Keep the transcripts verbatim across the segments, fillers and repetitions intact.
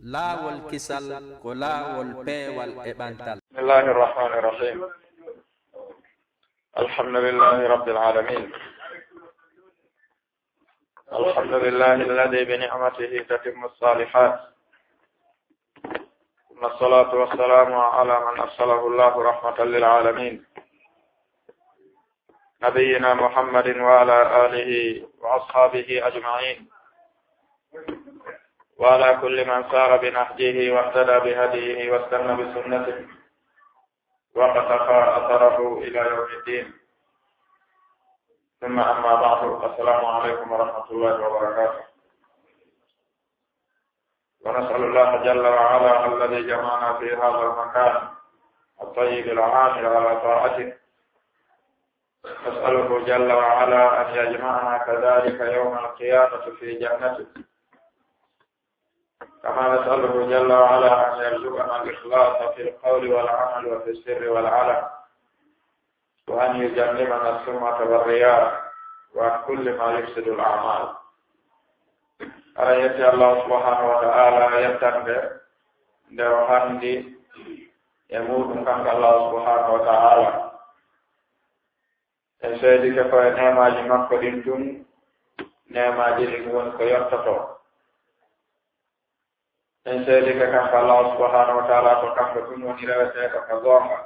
Laawol kisal ko laawol peewal e ɓantal. بسم الله الرحمن الرحيم. الحمد لله رب العالمين. الحمد لله الذي بنعمته تتم الصالحات. ثم الصلاة والسلام على من أرسله الله رحمة للعالمين، نبينا محمد وعلى آله وأصحابه أجمعين، وعلى كل من سار بنهجه واهتدى بهديه واستنى بسنته واقتفى أثره إلى يوم الدين. ثم أما بعد، السلام عليكم ورحمة الله وبركاته. ونسأل الله جل وعلا الذي جمعنا في هذا المكان الطيب العامر على طاعته، نسأله جل وعلا أن يجمعنا كذلك يوم القيامة في جنته، كما نسأله جل وعلا أن يرزقنا الإخلاص في القول والعمل وفي السر والعلن، وأن يجنبنا السمعة والرياء وعن كل ما يفسد الأعمال. Aɗa yetti Allah subhanahu wa ta'ala yettande nde o handi e muɗum kanko Allah subhanahu wa ta'ala. En seedike ko e neemaaji makko ɗin tun, neemaaji ɗin woni ko yottoto. En seedike kanko Allah subhanahu wa ta'ala ko kanko tun woni reweteeɗo ka goonga.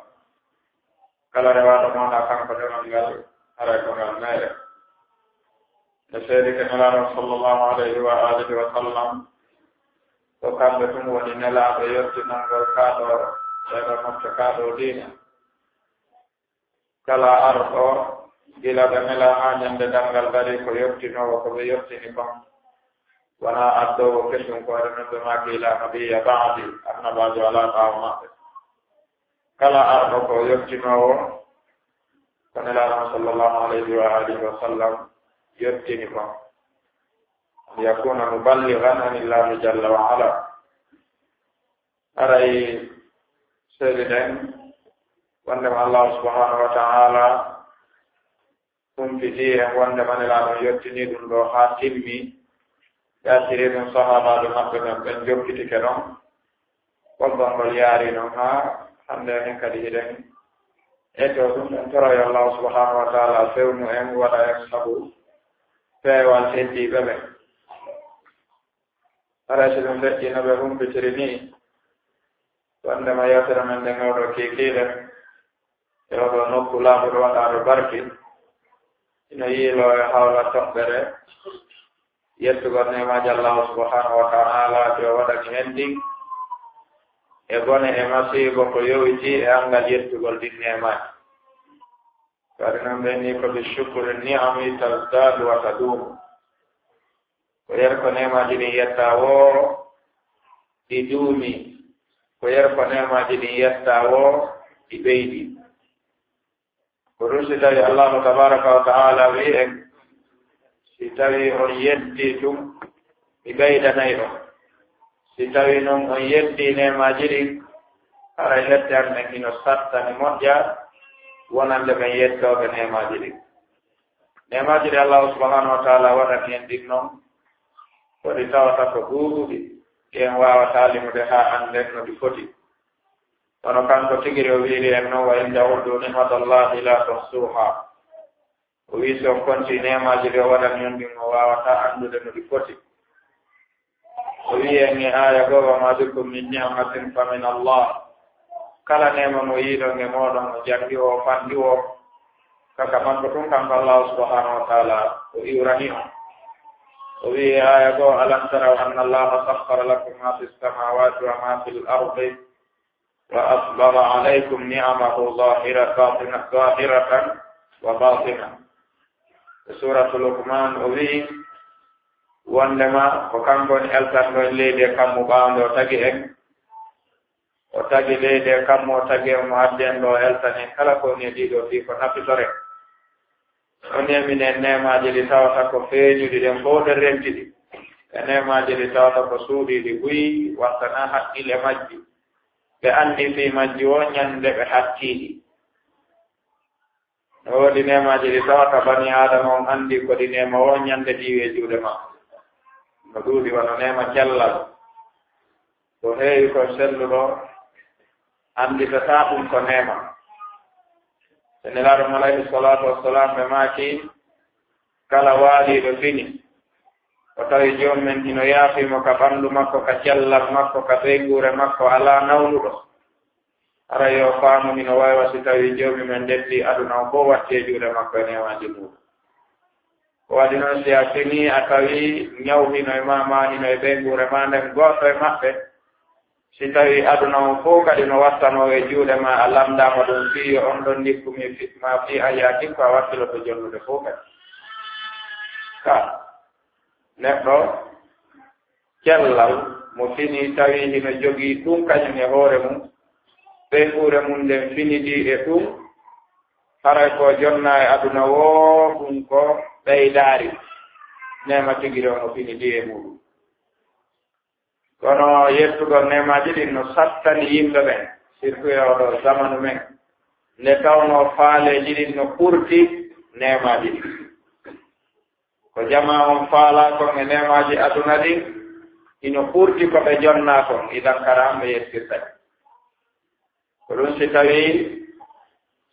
Kala rewaaɗo mo wonaa kanko rewal ngal, haray ko ngal meere. En seedike Nelaaɗo sallallahu alayhi wa alihi wa sallam ko kamɓe tun woni nelaaɓe yottinangol kaaɗo, ɓeɗo mofte kaaɗo diina. Kala arɗo gila ɓe nela haa ñande darngal dari ko yottinoowo ko ɓe yottini kon, wonaa addoowo kesun ko waɗa non ɓe maaki la nabiyya ba'di, annabaajo alaa ɓaawo maɓɓe. Kala arɗo ko yottinoowo ko Nelaaɗo sallallahu alayhi wa alihi wa sallam yottini kon, an yakuna muballighan anillahi jalla wa ala. Haray seediden wondema Allah subhanahu wa ta'ala humpiti en wondema Nelaaɗo yottini ɗum ɗo haa timmi. Ɓe acciri ɗum sahaabaaɓe maɓɓe ɓen, ɓen jokkitike ɗon. Kolɗon ngol yaari non haa hannde enen kadi hiɗen etoo ɗum. En toroyo Allah subhanahu wa ta'ala fewnu en, waɗa en sabu peewal heddiiɓe ɓen. Haray si ɗum feƴƴi no ɓe humpitiri nii, wondema yewtere men nden oo ɗoo kiikiiɗe e oo ɗoo nokku laaɓuɗo waɗaaɗo barki, ino yiiloo e hawla toɓɓere yettugol neemaaji Allaahu subhaanahu wa ta'aala ɗi o waɗani en ɗin, e bone e masiibo ko yowitii e anngal yettugol ɗin neemaaji. Kadi non ɓe nii ko bi shukri ni'ami tazdaadu wa taduumu. Ko yer ko neemaaji ɗin yettaa woo ɗi duumi, ko yer ko neemaaji ɗin yettaa woo ɗi ɓeydi. Ko ɗum si tawi Allaahu tabaaraka wa ta'aala wi'i en, si tawi on yettii ɗum, mi ɓeydanay on. Si tawi non on yettii neemaaji ɗin, haray hette an men hino sattani moƴƴa wonande ɓen yettooɓe neemaaji ɗin. Neemaaji ɗi Allaahu subhaanahu wa ta'aala waɗani en ɗin non, ko ɗi tawata ko ɗuuɗuɗi, ɗi en waawataa limude haa annden no ɗi foti. Kono kanko tigi o wi'iri en non, "Wa in ta'uddu ni'matallahi la tuhsuha." O wi'i, si on kontii neemaaji ɗi o waɗani on ɗin, on waawataa anndude no ɗi foti. O wi'i en e aaya goo, "Wa ma bikum min ni'matin fa min Allah." Kala neema mo yi'uɗon e mooɗon, o janngi o, o fanɗi o, ka ka makko tun, kanko Allaahu subhaanahu wa ta'aala, o iwrani on. O wi'i e aaya goo, "Alam taraw anna Allaha sakhkhara lakum ma fis samawati wa ma fil ardi, wa asbagha alaykum ni'amahu zahira-, batina-, zahiratan wa batina." E Suuratu Luqmaan, o wi'i, wondema ko kanko woni eltanɗo en leydi e kammu ɓaawo nde o tagi en. O tagi leydi e kammu, o tagi en, mo addi en ɗo, o eltani en kala ko woni e ɗiɗo fii ko nafitore. O neemini en neemaaji ɗi tawata ko feeñuɗi ɗen fow ɗen renti ɗi. E neemaaji ɗi tawata ko suuɗiiɗi buy, wattanaa haqqil e majji. Ɓe anndi fii majji woo ñande ɓe hattii ɗi. No woodi neemaaji ɗi tawata banii Aadama on anndi ko ɗi neema woo ñande ɗi iwi e juuɗe makko. No ɗuuɗi wano neema cellal. Ko heewi ko selluɗo annditataa ɗum ko neema. E Nelaaɗo mo alayhi salaatu wassalaam ɓe maaki, kala waaliiɗo fini, o tawi joom men hino yaafii mo ka ɓanndu makko, ka cellal makko, ka ɓeynguure makko, alaa nawnuɗo. Haray yo faamu hino waywa si tawii Joomi men ndentii aduna on fow watti e juuɗe makko e neemaaji muuɗum. Ko waɗi non si a finii a tawii ñaw hino e maa, maa hino e ɓeynguure maa nden, gooto e maɓɓe, si tawii aduna on fow kadi no wattanoo e juuɗe maa, a lamndaama ɗum fii yo on ɗon ndikku mi fi-, maa fii a yaha ndikku a wakkiloto jonnude fow kadi. Ka neɗɗo cellal mo fini tawi hino jogii ɗum kañum e hoore mum, ɓeynguure mum nden finidii e ɗum, haray ko jonnaa e aduna woo, ɗum ko ɓeydaari neema tigi ɗo mo finidii e muɗum. Kono yettugol neemaaji ɗin no sattani yimɓe ɓen, surtout e oɗo zamanu men, nde tawnoo faaleeji ɗin no ɓurti neemaaji ɗin. Ko jamaa on faalaa kon e neemaaji aduna ɗin, hino ɓurti ko ɓe jonnaa kon, idan kara ɓe yettirta ɗi. Ko ɗum si tawii,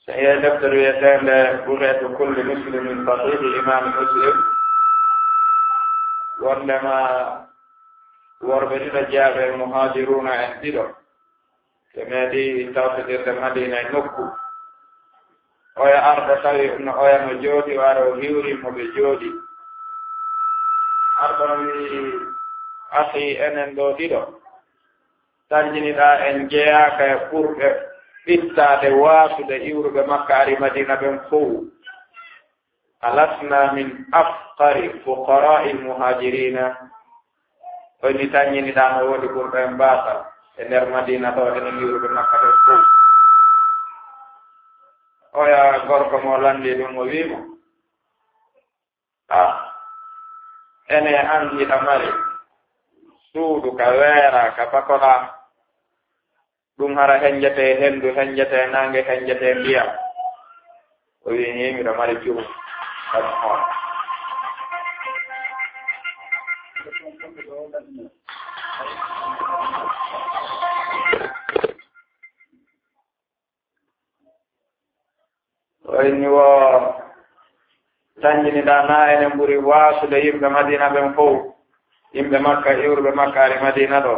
so e deftere wiyeteende Bughyatu Kulli Muslimin Faqih, Imaam Muslim, wondema worɓe ɗiɗo jeyaaɓe e Muhaajiruuna en ɗiɗo, ɓe meeɗi tawtodirde Madiina e nokku. Oya arɗo tawi no oya no jooɗi, o ara o hiwri mo ɓe jooɗi. Arɗo no wi'i, "Akhi, enen ɗo ɗiɗo, tanjiniɗaa en jeyaaka e ɓurɓe ɓittaade waasude iwruɓe Makka ari Madiina ɓen fow. Alasna min afqari fuqaraa'il muhaajiriina?" Oy mi tanjiniɗaa no woodi ɓurɓe en baasal e nder Madiina ɗo, enen iwruɓe Makka ɓen fow. Oya gorko mo lanndii ɗum o wi'i mo, "Ah, ene an hiɗa mari suudu ka weera, ka pakoɗaa. Ɗum hara henjete henndu, henjete naange, henjete ndiyam." O wi'i, "Ni miɗo mari cuuɗi." Ɗum on. O inni wo tanjiniɗaa na enen ɓuri waasude yimɓe Madiina ɓen fow, yimɓe Makka, iwruɓe Makka ari Madiina ɗo.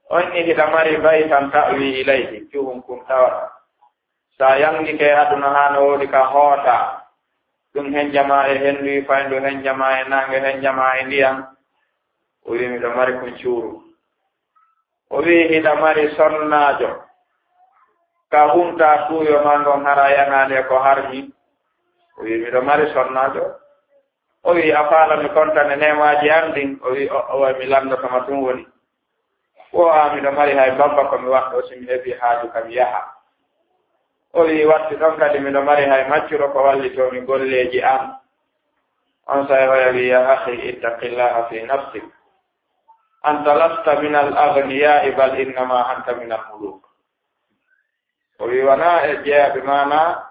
O inni hiɗa mari baytan ta'wi ilayhi, cuhun kun tawata. Sa yangike aduna haa no woodi ka hoota, ɗum henjama e hendu fayndu, henjama e naange, henjama e ndiyam. O wi'i miɗo mari kun cuuru. O wi'i, "Hiɗa mari sonnaajo? Ka hunta kuuyo maa ngon hara yanaande ko harmi?" O wi'i, "Miɗo mari sonnaajo." O wi'i, "A faala mi kontane neemaaji an ɗin?" O wi'i, "O, o, mi lanndotoma ɗum woni. Wo a miɗo mari hay babba ko mi waɗɗo si mi heɓi haaju ka mi yaha." O wi'i, "Watti ɗon kadi miɗo mari hay maccuro ko wallitoo mi golleeji an." On saa'i oya wi'i, "Ya akhi, ittaqillaha fi nafsik. Anta lasta min al aghniyaa'i, bal innama anta min al muluk." O wi'i, "Wanaa e jeyaaɓe maana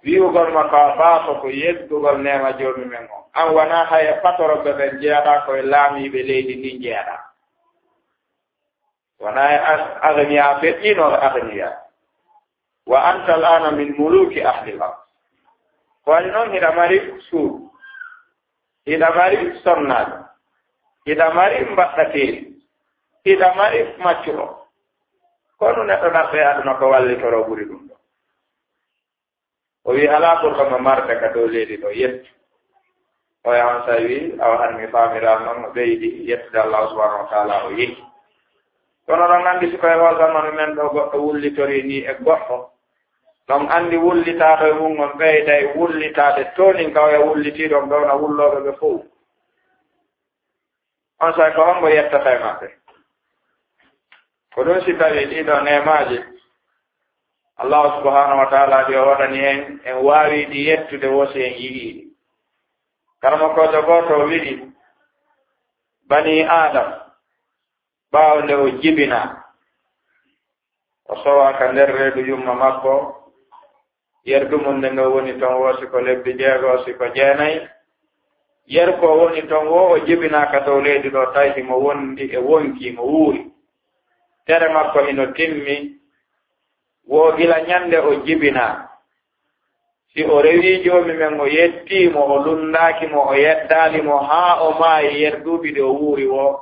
wi'ugol ma ko a baaso ko yeddugol neema Joomi men on. An wanaa hay e patorobbe ɓen jeyaɗaa, ko e laamiiɓe leydi ndin jeyaɗaa. Wanaa e ag-, agniya feƴƴiinooɓe agniya. Wa anta al'aana min muluki ahlil ard." Ko waɗi non hiɗa mari suudu. Hiɗa mari sonnaajo, hiɗa mari mbaɗɗateeri, hiɗa mari maccuɗo. Kono neɗɗo ɗaɓɓe aduna ko wallitoro ɓuri ɗum ɗo. O wi'i, "Alaa ɓurɗo mo marde ka dow leydi ɗo, yettu." Oya on saa'i wi'i, "Awa han mi faamiraama non." O ɓeydi yettude Allahu subhanahu wa taala, o yehi. Kono ɗon anndi si ko e oo zamanu men ɗo goɗɗo wullitori ni e goɗɗo, ɗon anndi wullitaaɗo e mum on ɓeyday wullitaade toonin ka oya wullitii ɗon ɗo na wullooɓe ɓe fow. On saa'i ko hombo yettata e maɓɓe? Ko ɗum si tawii ɗii ɗoo neemaaji Allahu subhanahu wa taala ɗi o waɗani en, en waawi ɗi yettude wo si en yi'ii ɗi. Karamokoojo gooto o wi'i, banii Aadam, ɓaawo nde o jibinaa, o sowaa ka nder reedu yumma makko, yerdu mum nde ngo woni ton wo si ko lebbi jeego, si ko jeenay. Yerdu ko woni ton wo o jibinaa ka dow leydi ɗo, tawi himo wondi e wonki, himo wuuri. tere makko hino timmi, wo gila ñande o jibinaa. Si o rewii Joomi men, o yettii mo, o lunndaaki mo, o yeddaali mo, haa o maayi yer duuɓi ɗi o wuuri woo,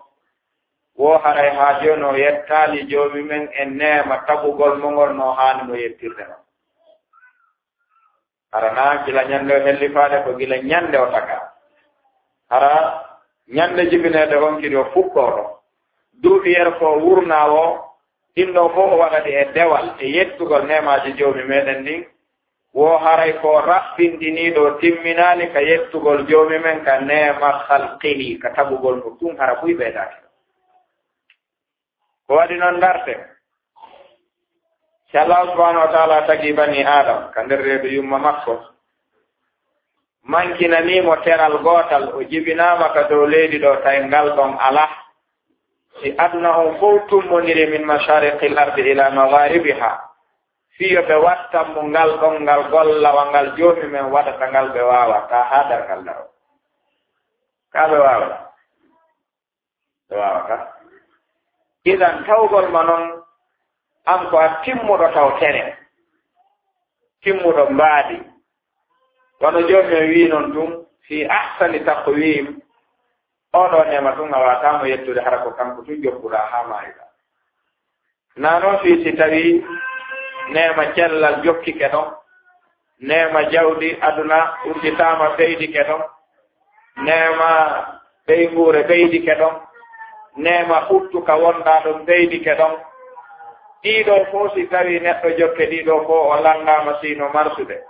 wo haray haa jooni o yettaali Joomi men e neema tagugol mo ngol no haani mo yettirde non. Hara naa gila ñande o hellifaade, ko gila ñande o tagaa. Hara ñande jibineede on kadi o fuɗɗoo ɗon. Duuɓi yer ko wurnaa o, ɗin ɗoo fof o waɗa ɗi e dewal, e yettugol neemaaji Joomi meɗen ɗin. Wo haray ko raɓɓinɗiniiɗo, timminaali ka yettugol Joomi men ka neema khalqihi, ka tagugol mo tun hara buy ɓeydaaki. Ko waɗi non ndarten. Si Allah subhanahu wa ta'ala tagi bani Adam ka nder reedu yumma makko, mankinanii mo teral gootal, o jibinaama ka dow leydi ɗo, tawi ngal ɗon alaa. Si aduna on fow tummoniri min mashariqil ardi ila magharibiha, fii yo ɓe wattan mo ngal ɗon ngal gollawa ngal Joomi men waɗata ngal, ɓe waawataa haa darngal daro. Kaa ɓe waawataa? Ɓe waawataa. Idan tawgol ma non, an ko a timmuɗo taw tere, timmuɗo mbaadi. Wano Joomi men wii non tun, fii ahsani taqwiim, oo ɗoo neema tun a waawataa mo yettude, hara ko kanko tun jokkuɗaa haa maayiɗaa. Naa non fii si tawii neema cellal jokkike ɗon, neema jawdi aduna udditaama ɓeydike ɗon, neema ɓeynguure ɓeydike ɗon, neema ɓuttu ka wonɗaa ɗon ɓeydike ɗon. Ɗii ɗoo fow si tawii neɗɗo jokke ɗii ɗoo fow o lanndaama siino marsude.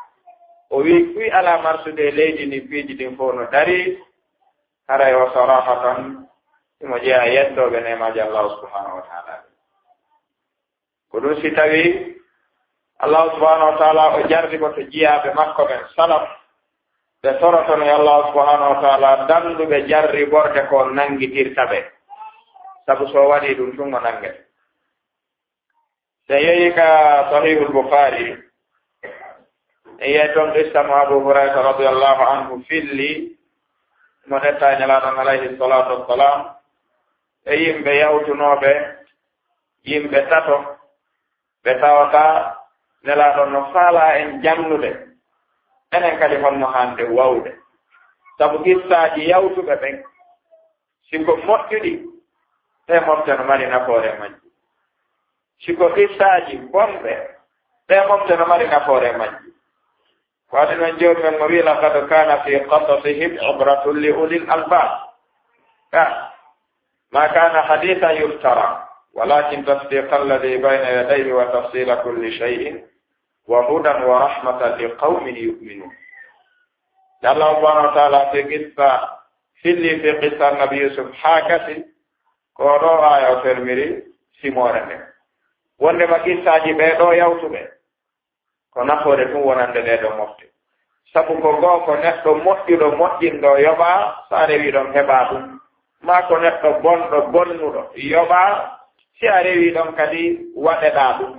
O wii kuy alaa marsude e leydi ndin, piiji ɗin fow no darii, haray o sarahatan himo jeyaa yeddooɓe neemaaji Allah subhanahu wa ta'ala. Ko ɗun si tawii Allah subhanahu wa ta'ala o jarriboto jiyaaɓe makko ɓen salaf, ɓe torotono e Allah subhanahu wa ta'ala dannduɓe jarriborde ko nanngitirta ɓe. Sabu so o waɗii ɗun tun o nanngete. Si en yehii ka Sahihul Bukhari, en yi'ay ton qissa mo Abu Hurayra radiyallahu anhu filli, mo nettay Nelaaɗo on alayhi salatu wassalam, e yimɓe yawtunooɓe, yimɓe tato, ɓe tawata Nelaaɗo on no faalaa en jannude, enen kadi honno haanɗen wawde. Sabu qissaaji yawtuɓe ɓen, si ko moƴƴuɗi, ɓe mofte no mari nafoore e majji. Si ko qissaaji bonɓe, ɓe mofte no mari nafoore e majji. Ko waɗi non Joomi men mo wi'i, "Laqad kana fi qasasihim ibratun li ulil albab." Ka, ma kana hadithan yuftara, walakin tasdiqa alladhi bayna yadayhi wa tafsila kulli shay'in wa hudan wa rahmatan li qawmin yu'minun. Allah subhanahu wa ta'ala fi qissa, filli fi qissa Nabi Yusuf haa kasi, ko ɗoo aaya o fermiri simoore nden. Wonndema qissaaji ɓee ɗoo yawtuɓe, ko nafoore tun wonande ɗee ɗoo mofte. Sabu ko goo ko neɗɗo moƴƴuɗo moƴƴinɗo yoɓaa, so a rewii ɗon heɓaa ɗun. Maa ko neɗɗo bonɗo bonnuɗo yoɓaa, si a rewii ɗon kadi waɗeɗaa ɗun.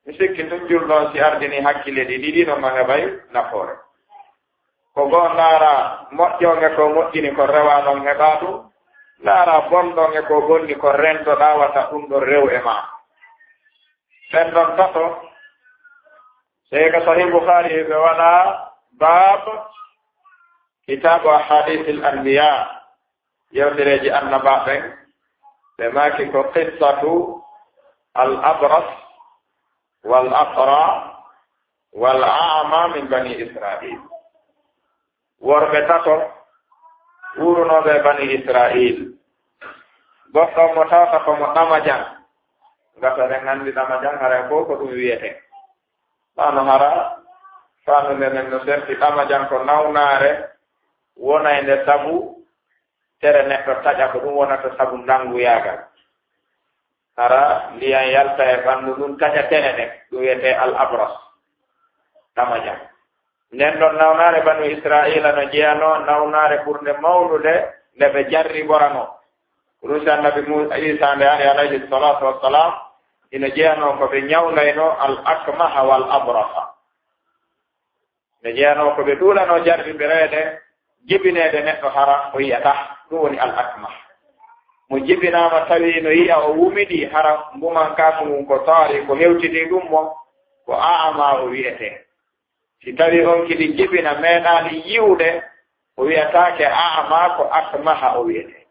Mi sikki tun julɗo on si ardinii hakkilleeji ɗiɗi ɗin no heɓay nafoore. Ko goo ndaara moƴƴo nge ko moƴƴini ko rewaa ɗon heɓaa ɗun. Ndaara bonɗo nge ko bonni ko rentoɗaa wata ɗun ɗon rew e maa. Ɓen ɗon tato, sey ka Sahih Bukhari ɓe waɗa baab kitaabu ahadithil anbiya, yewtereeji annabaaɓe ɓen, ɓe maaki ko qissatu al abras wal aqra wal a'ma min bani Israil. Worɓe tato wuurunooɓe bani Israil. Goɗɗo mo tawata ko mo ɗamajan. Ngasa ɗen anndi ɗamajan haray fow ko ɗum wiyetee. Maa no hara faandu nde men no serti ɗamajan ko nawnaare wonaynde sabu tere neɗɗo taƴa, ko ɗum wonata sabu ndannguyaagal. Hara ndiyan yalta e ɓanndu ndun taƴa tere nden, ɗum wiyetee al abras, ɗamajan. Nden ɗon nawnaare banu Israa'iila no jeyanoo nawnaare ɓurnde mawnude nde ɓe jarriboranoo. Ko ɗum si Annabi Mu-, Iisaa nde ari alayhi salaatu wassalaam, ino jeyanoo ko ɓe ñawndaynoo al akmaha wal abrasa. Nde jeyanoo ko ɓe ɗuulanoo jarribireede, jibineede neɗɗo hara o yi'ataa, ɗum woni al akmah. Mo jibinaama tawi no yi'a o wumidi, hara mbumankaaku ngun ko taari, ko hewtidi ɗum mo, ko a'ama o wi'etee. Si tawi on kadi jibina meeɗaali yi'ude, o wi'ataake a'ama, ko akmaha o wi'etee.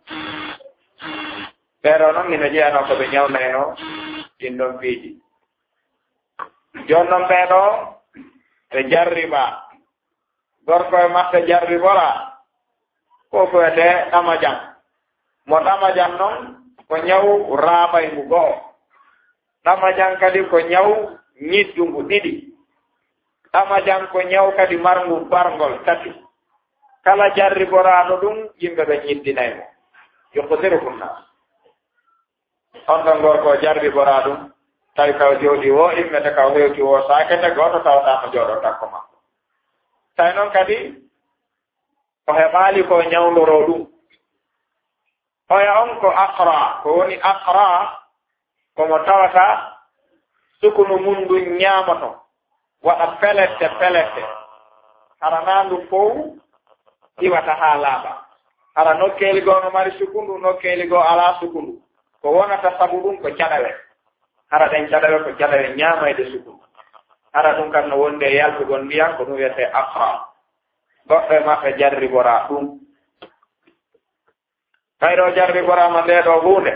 Ɓee ɗoo non hino jeyanoo ko ɓe ñawnaynoo ɗin ɗon piiji. Jooni non ɓee ɗoo ɓe jarriba. Gorko e maɓɓe jarriboraa, ko ko wiyetee ɗamajan. Mo ɗamajan non ko ñaw raaɓayngu go'o. Ɗamajan kadi ko ñaw ñiddungu ɗiɗi. Ɗamajan ko ñaw kadi marngu barngol tati. Kala jarriboraaɗo ɗum, yimɓe ɓe ñiddinay mo. Yuqdiruhunna. On ɗon gorko o jarriboraa ɗum, tawi kaw jooɗii woo immete, kaw hewti woo saakete, gooto tawataa mo jooɗoo takko makko. Tawi noon kadi, o heɓaali ko ñawndoroo ɗum. Oya on ko aqra, ko woni aqra, ko mo tawata sukunu mum ndun ñaamoto, waɗa pelette pelette. Hara naa ndu fow iwata haa laaɓa. Hara nokkeeli goo no mari sukundu, nokkeeli goo alaa sukundu. Ko wonata sabu ɗum ko caɗawe. Hara ɗen caɗawe ko caɗawe ñaamayde sukundu. Hara ɗum kan no wondi e yaltugol ndiyan, ko ɗum wiyetee aqra. Goɗɗo e maɓɓe jarriboraa ɗum. Tawi ɗoo jarriboraama ndee ɗoo huunde.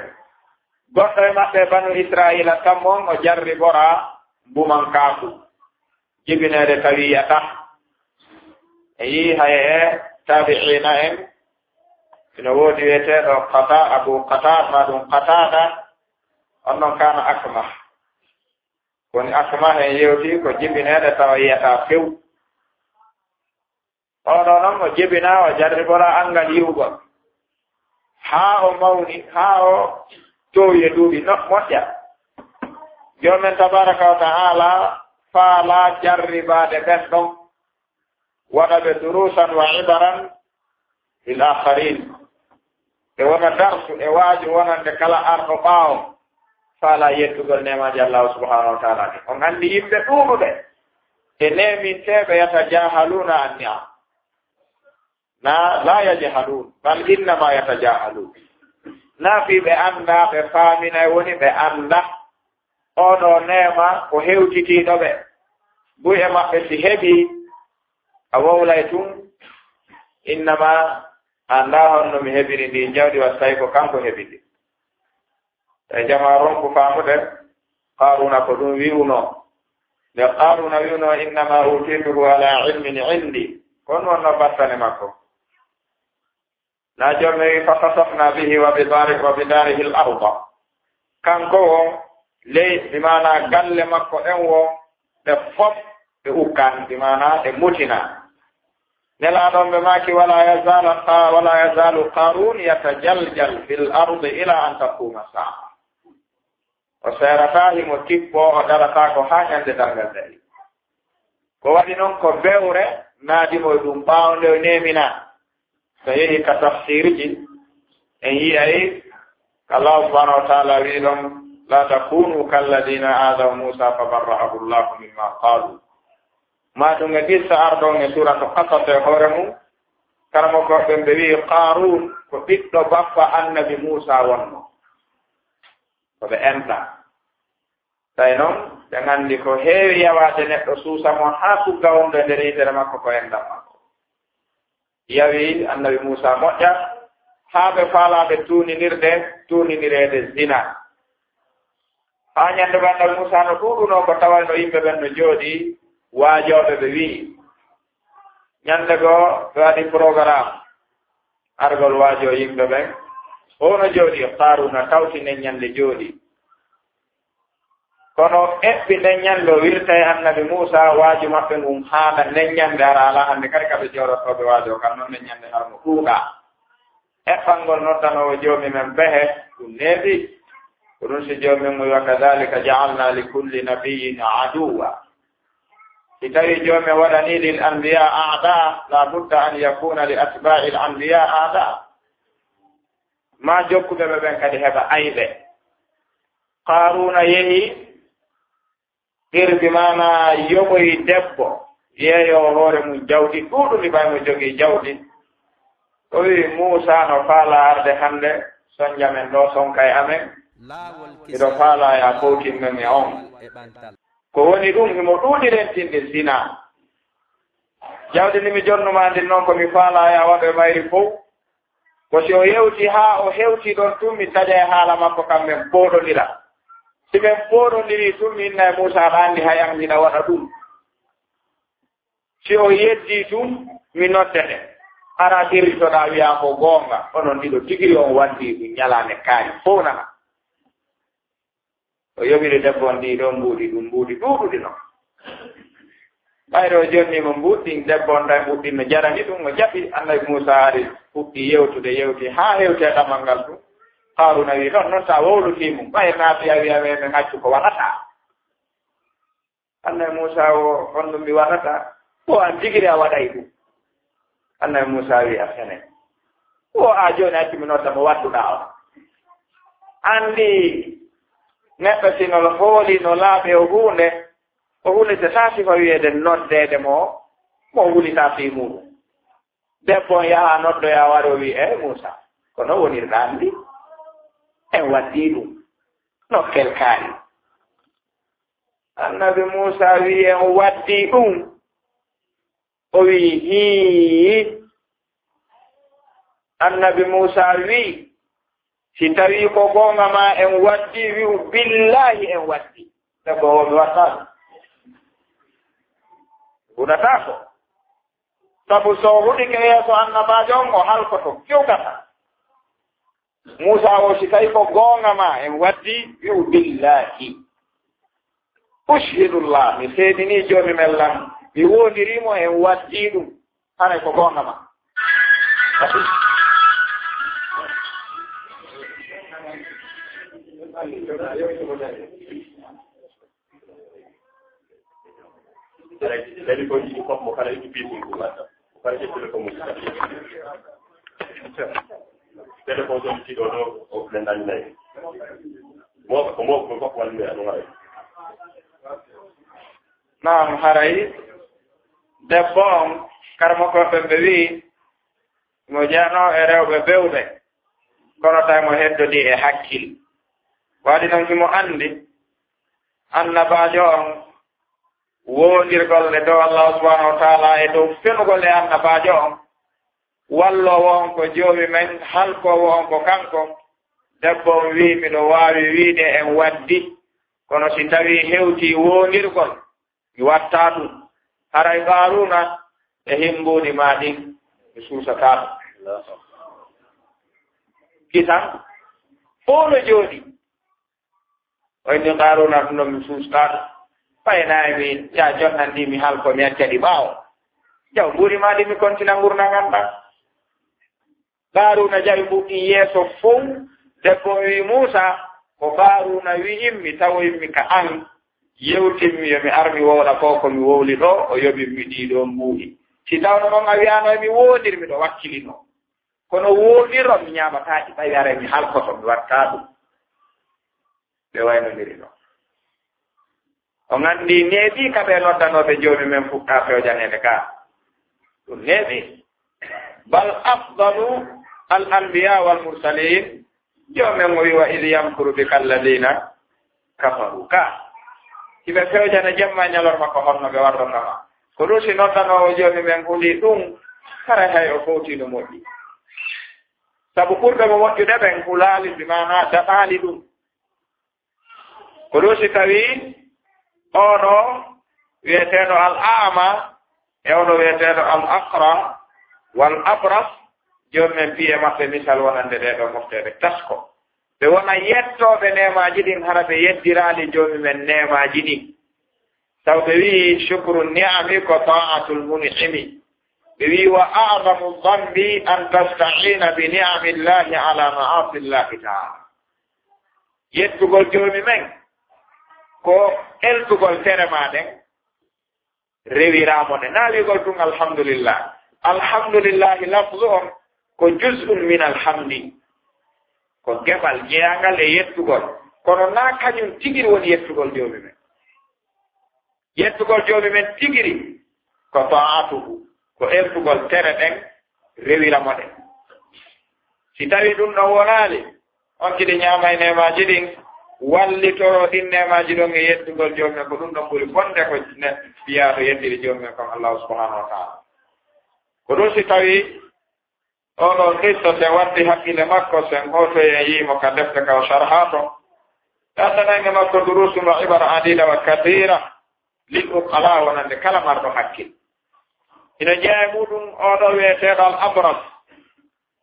Goɗɗo e maɓɓe banu Israa'iila tammo on o jarriboraa mbumankaaku. Jibineede tawi yiyata. E yii hay e taabi'iina en. Ino woodi wiyeteeɗo Qata-, Abu Qata-, maa ɗum Qataada. On non kaana akmah. Woni akmah en yewti ko jibineede tawa yiyata few. Oɗo non o jibinaa, o jarriboraa anngal yi'ugol. Haa o mawni, haa o toowi e duuɓi no-, moƴƴa. Joomen tabaaraka wa ta'aala faalaa jarribaade ɓen ɗon. Waɗa ɓe duruusan wa ibaran lil aakhariin. E wona darsu, e waaju wonande kala arɗo ɓaawo. Faalaa yettugol neemaaji Allaahu subhaanahu wa ta'aala ɗin. On anndi yimɓe ɗuuɗuɓe e neeminteeɓe yatajaahaluuna an ni'am. Na, laa yajhaluun, bal innama yatajaahaluun. Na fii ɓe anndaa, ɓe faaminay, woni ɓe anndaa. Oɗo neema ko hewtitiiɗo ɓe. Buy e maɓɓe si heɓii, a wowlay tun, innama, anndaa honno mi heɓiri ndin jawdi, wa tawi ko kanko heɓi ndi. E jamaa ronku faamude, Qaaruuna ko ɗum wi'unoo. Nde Qaaruuna wi'unoo, "Innama uutiituhu ala ilmin indi." Ko ɗum wonnoo battane makko. Na jooni wi, "Fa khasafna bihi wa bi dari-, wa bi darihi al-arda." Kanko wo, ley, bi maana galle makko ɗen wo, ɓe fof ɓe ukkan, bi maana ɓe mutina. Nelaaɗo on ɓe maaki, "Wala yazaalu qa-, wala yazaalu Qaaruun yatajaljal fil ardi ila an taquuma saa." O seerataa himo tippoo, o darataako haa ñande darngal darii. Ko waɗi non ko bewre naadi mo e ɗum ɓaawo nde o neeminaa. So yehii ka tafsiirji, en yi'ay ko Allaahu subhaanahu wa ta'aala wi'i ɗon, "Laa takuunu kalladiina aadaw Muusaa fa barra'ahu Allaahu mimmaa qaaluu." Maa ɗum e qissa arɗo on e suuratu Qasas e hoore mum, karamokooɓe ɓen ɓe wi'i Qaaruun ko ɓiɗɗo bappa Annabi Muusaa wonnoo. Ko ɓe enta. Tawi non, ɓe nganndi ko heewi yawaade neɗɗo suusa mo haa tugga wonɗo e nder yitere makko ko enɗan makko. Yawi Annabi Muusaa moƴƴa, haa ɓe faalaa ɓe tuuninirde, tuuninireede zina. Haa ñande goo Annabi Muusaa no ɗuuɗunoo ko tawayno yimɓe ɓen no jooɗii, waajooɓe ɓe wi'i. Ñande goo ɓe waɗi programme argol waajoo yimɓe ɓen. O no jooɗii, Qaaruuna tawti nden ñande jooɗii. Kono eɓɓi nden ñande o wirta e Annabi Muusaa, waaju maɓɓe ngun haala nden ñande, hara alaa hannde kadi ka ɓe jooɗottoo ɓe waajoo kan, non nden ñande hara mo ɗuuɗaa. Eɓɓangol noddanoowo Joomi men pehe, ɗum neeɓi. Ko ɗum si Joomi men mo, "Wa kadhalika ja'alna li kulli nabiyyin aduwwa." Si tawii Joomi men waɗanii lil anbiyaa a'daa, la budda an yakuuna li atbaa'il anbiyaa a'daa. Maa jokkuɓe ɓe ɓen kadi heɓa ayɓe. Qaaruuna yehi, irbi maana yoɓoyi debbo, yeeyoowo hoore mum jawdi ɗuuɗundi, ɓay mo jogii jawdi. O wi'i, "Muusaa no faalaa arde hannde, Sonja men ɗo, sonka e amen. Miɗo faalaa ya fowtin men e on. Ko woni ɗum, himo ɗuuɗi rentinde zina. Jawdi ndi mi jonnuma ndin noon, ko mi faalaa ya waɗo e mayri fow. Ko si o yewti haa o hewti ɗon tun, mi taƴa e haala makko, kam men pooɗondira. Si men pooɗondirii tun, mi inna e Muusaa, aɗa anndi hay an hiɗa waɗa ɗum. Si o yeddii tun, mi noddete. Hara tirritoɗaa wi'a ko goonga, onon ɗiɗo tigiri on waddii ɗum ñalaande kaari fow nana. O yoɓiri debbo on ɗii ɗoo mbuuɗi, ɗum mbuuɗi ɗuuɗuɗi non. Ɓayri o jonni mo mbuuɗi ɗin, debbo on tawi mbuuɗi ɗin no jarani ɗum, o jaɓi. Annabi Muusaa ari fuɗɗi yewtude, yewti haa hewti e ɗamal ngal ɗum. Qaaruuna wi'i, "Non, non, sa wowlutii mum, ɓayri naa si a wi'a men, men accu ko waɗataa." Annabi Muusaa o, "Honɗum mi waɗata?" "Ko an tigiri a waɗay ɗum." Annabi Muusaa wi'i, "A fene. Ko a jooni accu mi nodda mo wadduɗaa on. Anndi neɗɗo si no hooli no laaɓi o huunde, o hulitataa sifa wi'eede noddeede mo, mo hulita fii muuɗum." Debbo on yaha noddoya waro wi'i, "Eh, Muusaa, ko no wonirɗaa anndi? En waddii ɗum. Nokkel kaari." Annabi Muusaa wi'i, "En waddii ɗum." O wi'i, "Hii." Annabi Muusaa wi'i, "Si tawii ko goonga maa en waddii, wi'u, 'Billaahi en waddii.'" Debbo o mi waɗtaa ɗum. Huɗataako. Sabu so o huɗike yeeso annabaajo on, o halkoto, kewgata. Muusaa o, si tawi ko goonga maa en waddii, wi'u, "Billaahi. Ushhidullah, mi seedinii Joomi men lan, mi woondirii mo en waddii ɗum. Haray ko goonga maa." Téléphone ji ɗi fof mo kala itti pisin ko wadda. Ko kala ƴetti téléphone mum. Téléphone ɗon tiɗo ɗo, o ɓe nani nayi. Mo ko mo ko fof wonde ano wawi. Naam, haray debbo on, karamokooɓe ɓe wi'i, mo jeyanoo e rewɓe bewɓe, kono tawi mo heddodii e hakkil. Waɗi noon himo anndi annabaajo on, woondirgol e dow Allaahu subhaanahu wa taala e dow fenugol e annabaajo on, walloowo on ko Joomi men, halkoowo on ko kanko. Debbo on wi'i, "Miɗo waawi wi'ude en waddi, kono si tawii hewtii woondirgol, mi wattaa ɗum. Haray Qaaruuna e himbuuɗi maa ɗin, mi suusataa ɗum." Kisan, fow no jooɗii. O inni Qaaruuna ɗum ɗon, mi suustaa ɗum. Payenaayi mi, yaa jonnan ɗi, mi halko, mi acca ɗi ɓaawo. Jaw mbuuɗi maa ɗi, mi kontina ngurndan an ɗan. Qaaruuna jawi mbuuɗi yeeso fow. Debbo on wi'i, "Muusaa, ko Qaaruuna wi'immi, tawoyimmi ka an. Yewtimmi yo mi ar mi wowla ko, ko mi wowli ɗo, o yoɓimmi ɗii ɗoo mbuuɗi. Si tawno noon a wi'aano e mi woondir, miɗo wakkilinoo. Kono woondir on mi ñaamataa ɗi, ɓay aray mi halkoto, mi wattaa ɗum." Ɓe waynondiri ɗon. On anndi neeɓii ka ɓe noddanooɓe Joomi men fuɗɗaa fewjaneede ka. Ɗum neeɓii. Bal afdalu al anbiya wal mursalin. Joomi men o wi'i, "Wa idh yamkuru bika alladhina kafaru." Ka. Hiɓe fewjana jemma e ñalorma ko honno ɓe warrata ma. Ko ɗum si noddanoowo Joomi men huli ɗum, haray hay o fowtiino moƴƴi. Sabu ɓurɓe mo moƴƴude ɓen hulaali, bi maanaa daɗaali ɗum. Ko ɗum si tawii oo ɗoo wi'eteeɗo al a'ma e oo ɗoo wi'eteeɗo al aqra wal abras, Joomi men piye maɓɓe misal wonande ɗee ɗoo mofteeɓe tasko. Ɓe wona yettooɓe neemaaji ɗin, hara ɓe yeddiraali Joomi men neemaaji ɗin. Taw ɓe wi'i, "Shukru ni'ami ko ta'atul mun'imi." Ɓe wi'i, "Wa a'zamu dhanbi an tasta'ina bi ni'amillahi ala ma'asillahi ta'ala." Yettugol Joomi men ko eltugol tere maa ɗen, rewiraamo ɗe. Naa wi'ugol tun alhamdulillah. Alhamdulillahi lafzu on ko juz'un min alhamdi. Ko geɓal jeyaangal e yettugol. Kono naa kañum tigiri woni yettugol Joomi men. Yettugol Joomi men tigiri ko ta'atuhu, ko eltugol tere ɗen, rewira mo ɗen. Si tawii ɗum ɗon wonaali, On kadi ñaama e neemaaji ɗin, wallitoro ɗin neemaaji ɗon e yeddugol joomum en, ko ɗum ɗon ɓuri bonde ko ne-, fiyaaɗo yeddiri joomum en kon Allaahu subhaanahu wa ta'aala. Ko ɗum si tawii oo ɗoo qissa, si en watti hakkille makko, si en hootoyi en yi'i mo ka defte ka o sharhaa ton, ɓe addanay e makko duruusun wa ibara adiida wa kasiira lil uqalaa, wonande kala marɗo hakkil. Hino jeyaa e muuɗum oo ɗoo wi'eteeɗo al abras,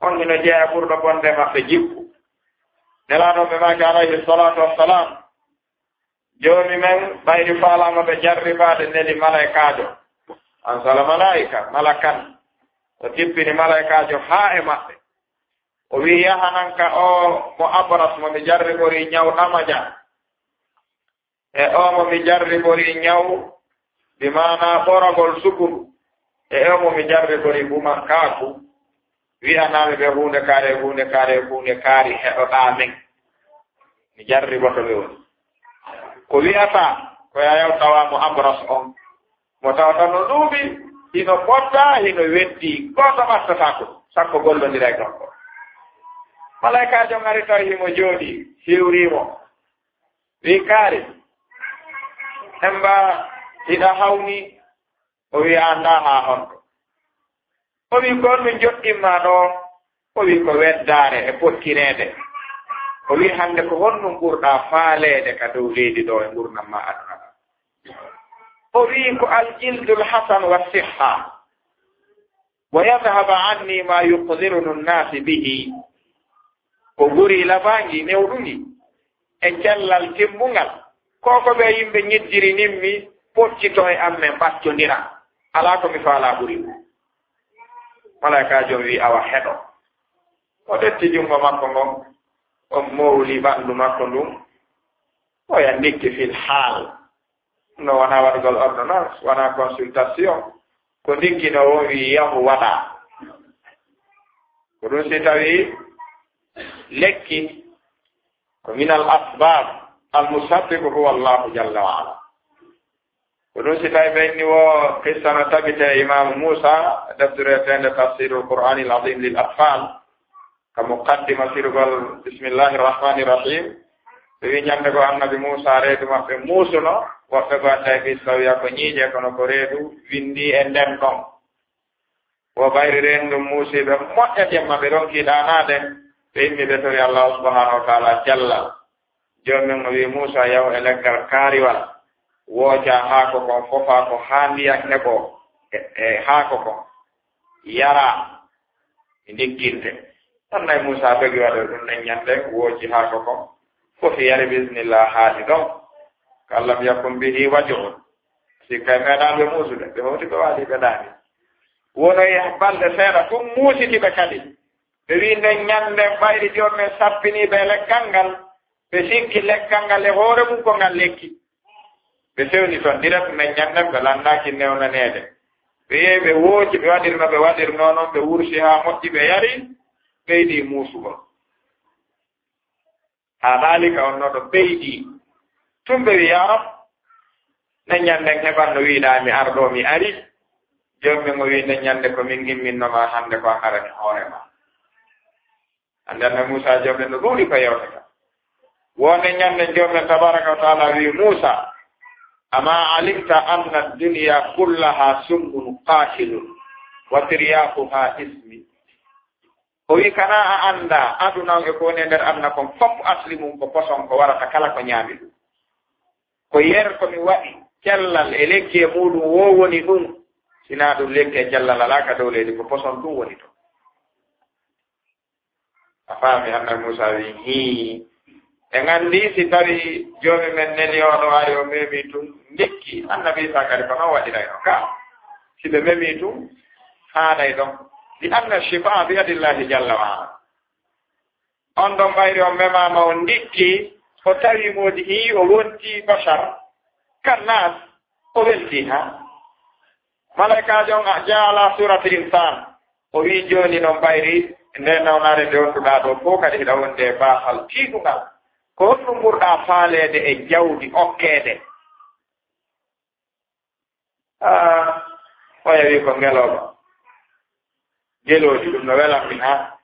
on hino jeyaa e ɓurɗo bonde maɓɓe jikku. Nelaaɗo ɓe maaki alayhi salaatu wassalaam, Joomi men ɓayri faalaama ɓe jarribaade, neli malaykaajo, ansala malaika, malakan, o tippini malaykaajo haa e maɓɓe. O wi'i, yahanan ka oo mo abras mo mi jarribori ñaw ɗamaja, e oo mo mi jarribori ñaw, bi maanaa ɓoragol sukundu, e oo mo mi jarribori bumankaaku, wi'anaa mi ɓe huunde kaari, huunde kaari, huunde kaari, heɗoɗaa men. Mi jarriboto ɓe woni. Ko wi'ata, ko yayaw tawa mo abras on, mo tawata no ɗuuɓi, hino ɓotta, hino weddi, gooto ɓattataako, sakko gollondira e gorko. Malaykaajo on ari tawi himo jooɗii, hiwrii mo. Wi'i, kaari, emba hiɗa hawni? O wi'i, a anndaa haa honto. O wi'i, ko honɗum joɗɗin maa ɗoo? O wi'i, ko weddaare e pottireede. O wi'i, hannde ko honɗum ɓurɗaa faaleede ka dow leydi ɗoo e ngurndan maa aduna ɗan? O wi'i, ko al jildul hasan wa sihha. Wa yadhhaba anni ma yuqdiruni nnasi bihi. Ko ɓuri labaangi newɗungi e cellal timmungal, ko ko ɓe yimɓe ñiddiri nin mi, pottito e am, men ɓattondira. Alaa ko mi faalaa ɓuri ɗum. Malaykaajo on wi'i, awa heɗo. O ƴetti junngo makko ngon, o mowli ɓanndu makko ndun, o ya ndikki fil haal. No wonaa waɗugol ordonnance, wonaa consultation. Ko ndikkinoo won wi'i, yahu waɗaa. Ko ɗum si tawii lekki ko min al asbab, al musabbibu huwa Allahu jalla wa ala. Ko ɗum si tawii ɓe inni wo qissa no tabite e Imaamu Muusa, deftere wi'eteende Tafsirul Qur'aanil Aziim lil Atfal. Ka muqaddima firugol Bismillahir Rahmanir Rahim, ɓe wi'i ñande goo Annabi Muusa reedu maɓɓe muusuno, woɓɓe goo adda e qissa wi'a ko ñiiƴe, kono ko reedu winndii e nden ɗon. Wo ɓayri reendu ndun muusi ɓe moƴƴa jemma, ɓe ronkii ɗaanaade, ɓe immi ɓe tori Allaahu subhaanahu wa ta'aala jalla. Joomi men o wi'i Muusa, yahu e leggal kaariwal, woocaa haako kon, fofaa ko haa ndiyan heɓoo e, e haako kon, yaraa, mi ndigginte. Annabi Muusa dogi waɗoya ɗum nden ñande, wooci haako kon, fofi yari, bismillah, haaɗi ɗon. Ka lam yakun bihi waj'un. Sikka meeɗaali ɓe muusude, ɓe hawti ɓe waali ɓe ɗaani. Wonoyi balɗe seeɗa, tun muusiti ɓe kadi. Ɓe wi'i nden ñande ɓayri joomi men sappinii ɓe e leggal ngal, ɓe sikki leggal ngal e hoore mun ko ngal lekki. Ɓe fewni ton direct, nden ñande ɓe lannaaki newnaneede. Ɓe yehi ɓe wooci, ɓe waɗiri no ɓe waɗirnoo non, ɓe wursi haa moƴƴi, ɓe yari, ɓeydi muusugol. Haa daalika on no ɗo ɓeydi. Tun ɓe wi'i, yaa Rab, nden ñande heɓan no wi'uɗaa mi ar ɗoo mi ari. Joomi men o wi'i nden ñande ko min ngimminno maa hande ko an arani hoore maa. Hande Annabi Muusa joomi men no ɗuuɗi ko yewtata. Wonde ñande joomi men tabaaraka wa ta'aala wi'i Muusa, ama alimta anna ad-dunya kullaha summun qatilun wa tiryaquha ismi. O wi'i, kanaa a anndaa aduna on e ko woni e nder aduna kon fof asli mun ko poson ko warata kala ko ñaami ɗum. Ko yer ko mi waɗi cellal e lekki e muuɗum woo woni ɗum. Sinaa ɗum lekki e cellal alaa ka dow leydi, ko poson ɗum woni ɗum. A faami? Annabi Muusa wi'i, hii. En anndi si tawi joomi men neli oɗo ari o memi tun, ndikki. Annabi Isa kadi ko non waɗirayno ka. Si ɓe memi tun, haanay ɗon. Li anna shifa bi yadillahi jalla wa ala. On ɗon ɓayri on memaama on ndikki, o tawi moodi hii o wonti bashar. Kannas, o welti ha. Malaykaajo on a jaala surati insaan. O wi'i, jooni non ɓayri nde nawnaare nde wonduɗaa ɗoo fof kadi hiɗa wondi e baasal tiiɗungal. Ko honɗum ɓurɗaa faaleede e jawdi okkeede? Aa, oya wi'i ko ngelooba. Gelooɗi ɗum no welammi ha.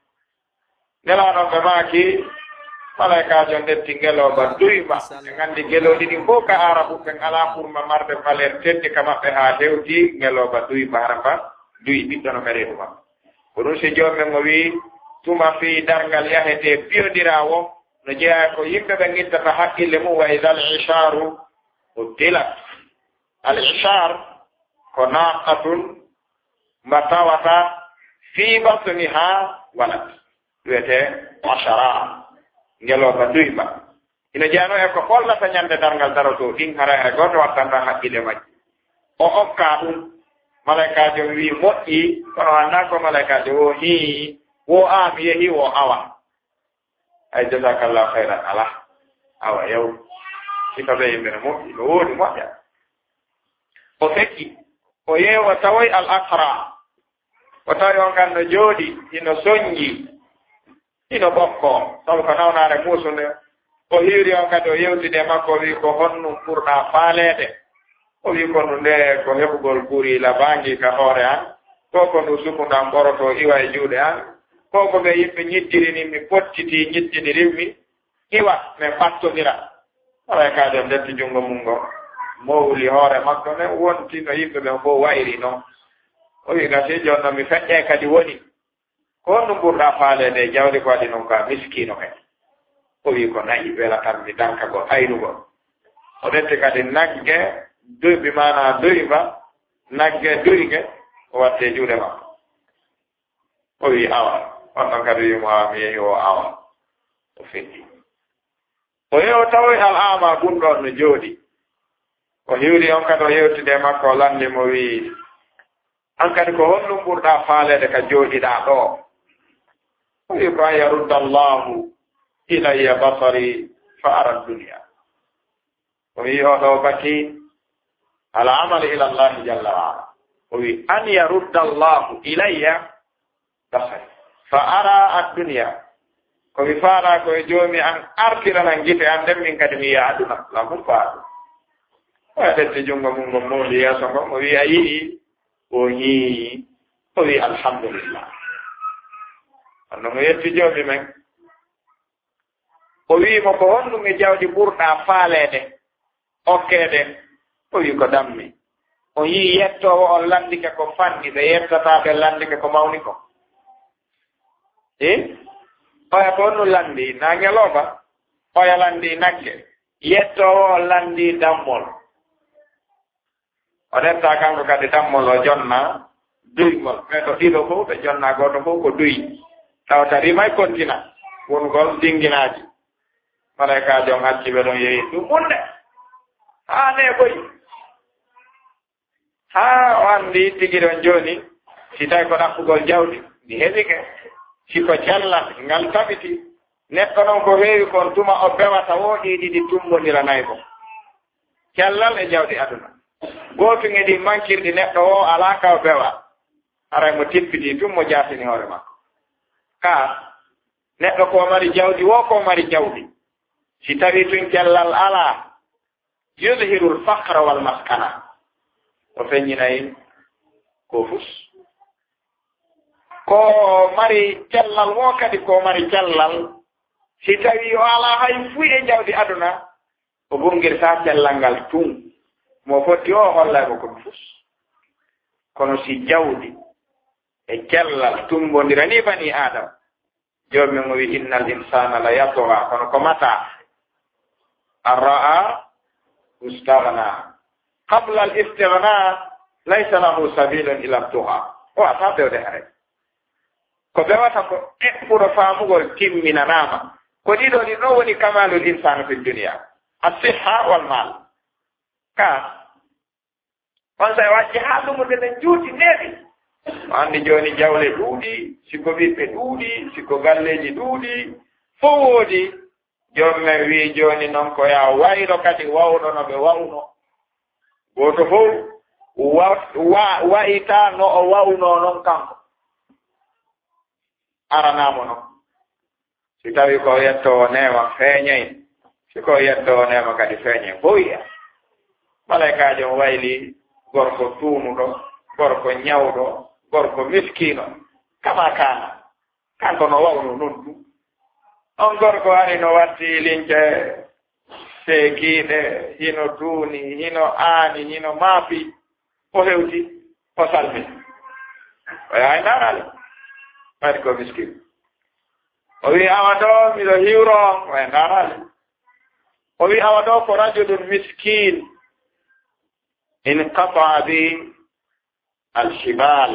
Nelaaɗo ɓe maaki, Malaykaajo on ƴetti ngelooba duy ma. En anndi gelooɗi ɗin fof ka Aarabu ɓen alaa pour ma marde valeur teddi ka maɓɓe haa hewti ngelooba duy ma, hara mba duy ɓiɗɗo no ka reedu ma. Ko ɗum si Joomi men o wi'i, tuma fii darngal yahetee piyondiraa woo, no jeyaa ko yimɓe ɓen ittata haqqille mum, wa idal ishaaru uttilat. Al ishaar ko naaqatun mba tawata fii batnihaa walad. Wiyetee ashara, ngelooba duy mba. Ina jeyanoo e ko hollata ñande darngal darotoo ɗin, haray hay gooto wattantaa haqqille majji. O okkaa ɗum. Malaykaajo on wi'i, moƴƴi, kono anndaa ko malaykaajo woo hii, woo a mi yehii, woo awa. Ay, jazakallahu khairan, alaa. Awa, yaw. Sifa ɓe yimɓe no moƴƴi, no woodi moƴƴa. O fekki, o yeewa tawoy al aqra. O tawi on kan no jooɗi, hino sonji, hino ɓokko, sabu ko nawnaare muusunde. O hiwri on kadi, o yewtidi e makko, o wi'i, ko honɗum ɓurɗaa faaleede? O wi'i, ko ndu nde, ko heɓugol guri labaangi ka hoore an, ko ko ndu sukundu an ɓorotoo iwa e juuɗe an, ko ko ɓe yimɓe ñiddirini mi, pottiti ñiddinirin mi, iwa, men ɓattondira. Malaykaajo on ƴetti junngo mun ngon, mowli hoore makko nden, wonti no yimɓe ɓen fow wa'iri non. O wi'i, gasi jooni non mi feƴƴay kadi woni. Ko honɗum ɓurɗaa faaleede e jawdi ko waɗi non ka miskiino kadi? O wi'i, ko na'i welatammi dankagol, aynugol. O ƴetti kadi nagge duy, bi maanaa duy mba, nagge duyge, o watti e juuɗe makko. O wi'i, awa. On ɗon kadi wi'i mo, awa, mi yehi o awa. O feddi. O yehi o tawoy al a'ma gunɗo on no jooɗi. O hiwri on kadi o yewtidi e makko, o lanndi mo wi'i, an kadi ko honɗum ɓurɗaa faaleede ka jooɗiɗaa ɗoo? O wi'i, ko an yarudda Allahu ilayya basari fa ara dunya. O wi'i, o ɗoo bati al amal ila Allahi jalla wa ala. O wi'i, an yarudda Allahu ilayya basari fa ara ad-dunya. Ko mi faalaa ko e Joomi an artiranan gite an, nden min kadi mi yi'a aduna. Lamun ko aduna. O ƴetti junngo mun ngon, mowli yeeso ngon, o wi'i, a yi'i? O yi'i. O wi'i, alhamdulillah. Kono mo yetti Joomi men. O wi'i mo, ko honɗum e jawdi ɓurɗaa faaleede, okkeede? O wi'i, ko dammi. O yi'i yettoowo on lanndike ko fanɗi, ɓe yettataa ɓe lanndike ko mawni ko. E? Oya ko honɗum lanndi? Naa ngelooba? Oya lanndi nagge. Yettoowo on lanndi dammol. O ƴetta kanko kadi dammol, o jonna duygol. Ɓe to ɗiɗo fow, ɓe jonna gooto fow ko duy. Tawata rimay kontina wonugol dinginaaji. Malaykaajo on acci ɓe ɗon yehi ɗum mun de. Haa neeɓoyi. Haa o anndi tigi ɗon jooni, si tawi ko ɗaɓɓugol jawdi, ndi heɓike. Si ko cellal, ngal tabiti. Neɗɗo non ko heewi kon tuma o bewata woo ɗii ɗiɗi tumbondiranay mo. Cellal e jawdi aduna. Gootum e ɗii mankirɗi neɗɗo woo alaa ka o bewa. Haray mo tippiti tun mo jaatini hoore makko. Ka neɗɗo ko mari jawdi woo ko mari jawdi. Si tawi tun cellal alaa, yudhirul faqra wal maskana. O feññinay ko fus. Ko mari cellal woo kadi ko mari cellal. Si tawi o alaa hay fuy e jawdi aduna, o gongirtaa cellal ngal tun. Mo fotti o hollay ko ko fus. Kono si jawdi e cellal tumbondirani bani Aadama, Joomi mo wi, innal insana la yatgha, kono ko mata an ra'a istaghna. Qabla al istighna laysa lahu sabilun ila tugha. O wata bewde hare. Ko bewata ko eɓɓuɗo faamugol timminanaama. Ko ɗiɗo ɗi ɗo woni kamalul insani fi dunya. As-sihha wal mal. Ka on sa wacci haa ɗum ɗen juuti neeɓi. O anndi jooni jawle ɗuuɗi, si ko ɓiɓɓe ɗuuɗi, si ko galleeji ɗuuɗi, fof woodi. Joom men wii jooni noon ko yaa waylo kadi wawno no ɓe wawno. Gooto fof wa-, wa-, wayta no o wawno noon kanko. Aranaamo noon. Si tawi ko yettoowo neema feeñay, si ko yettoowo neema kadi feeñay, ko wiya. Malaykaajo on wayli gorko tuunuɗo, gorko ñawɗo, gorko miskiino, kama kaana. Kanko no wawno noon tun. On gorko ari no watti lince seekiiɗe, hino duuni, hino aani, hino maapi, o hewti, o salmi. O yahay ndaarali. Ɓayri ko miskin. O wi awa ɗo miɗo hiwro on, o yahay ndaarali. O wi awa ɗo ko rajulun miskin. Inqata'a bi al-hibal.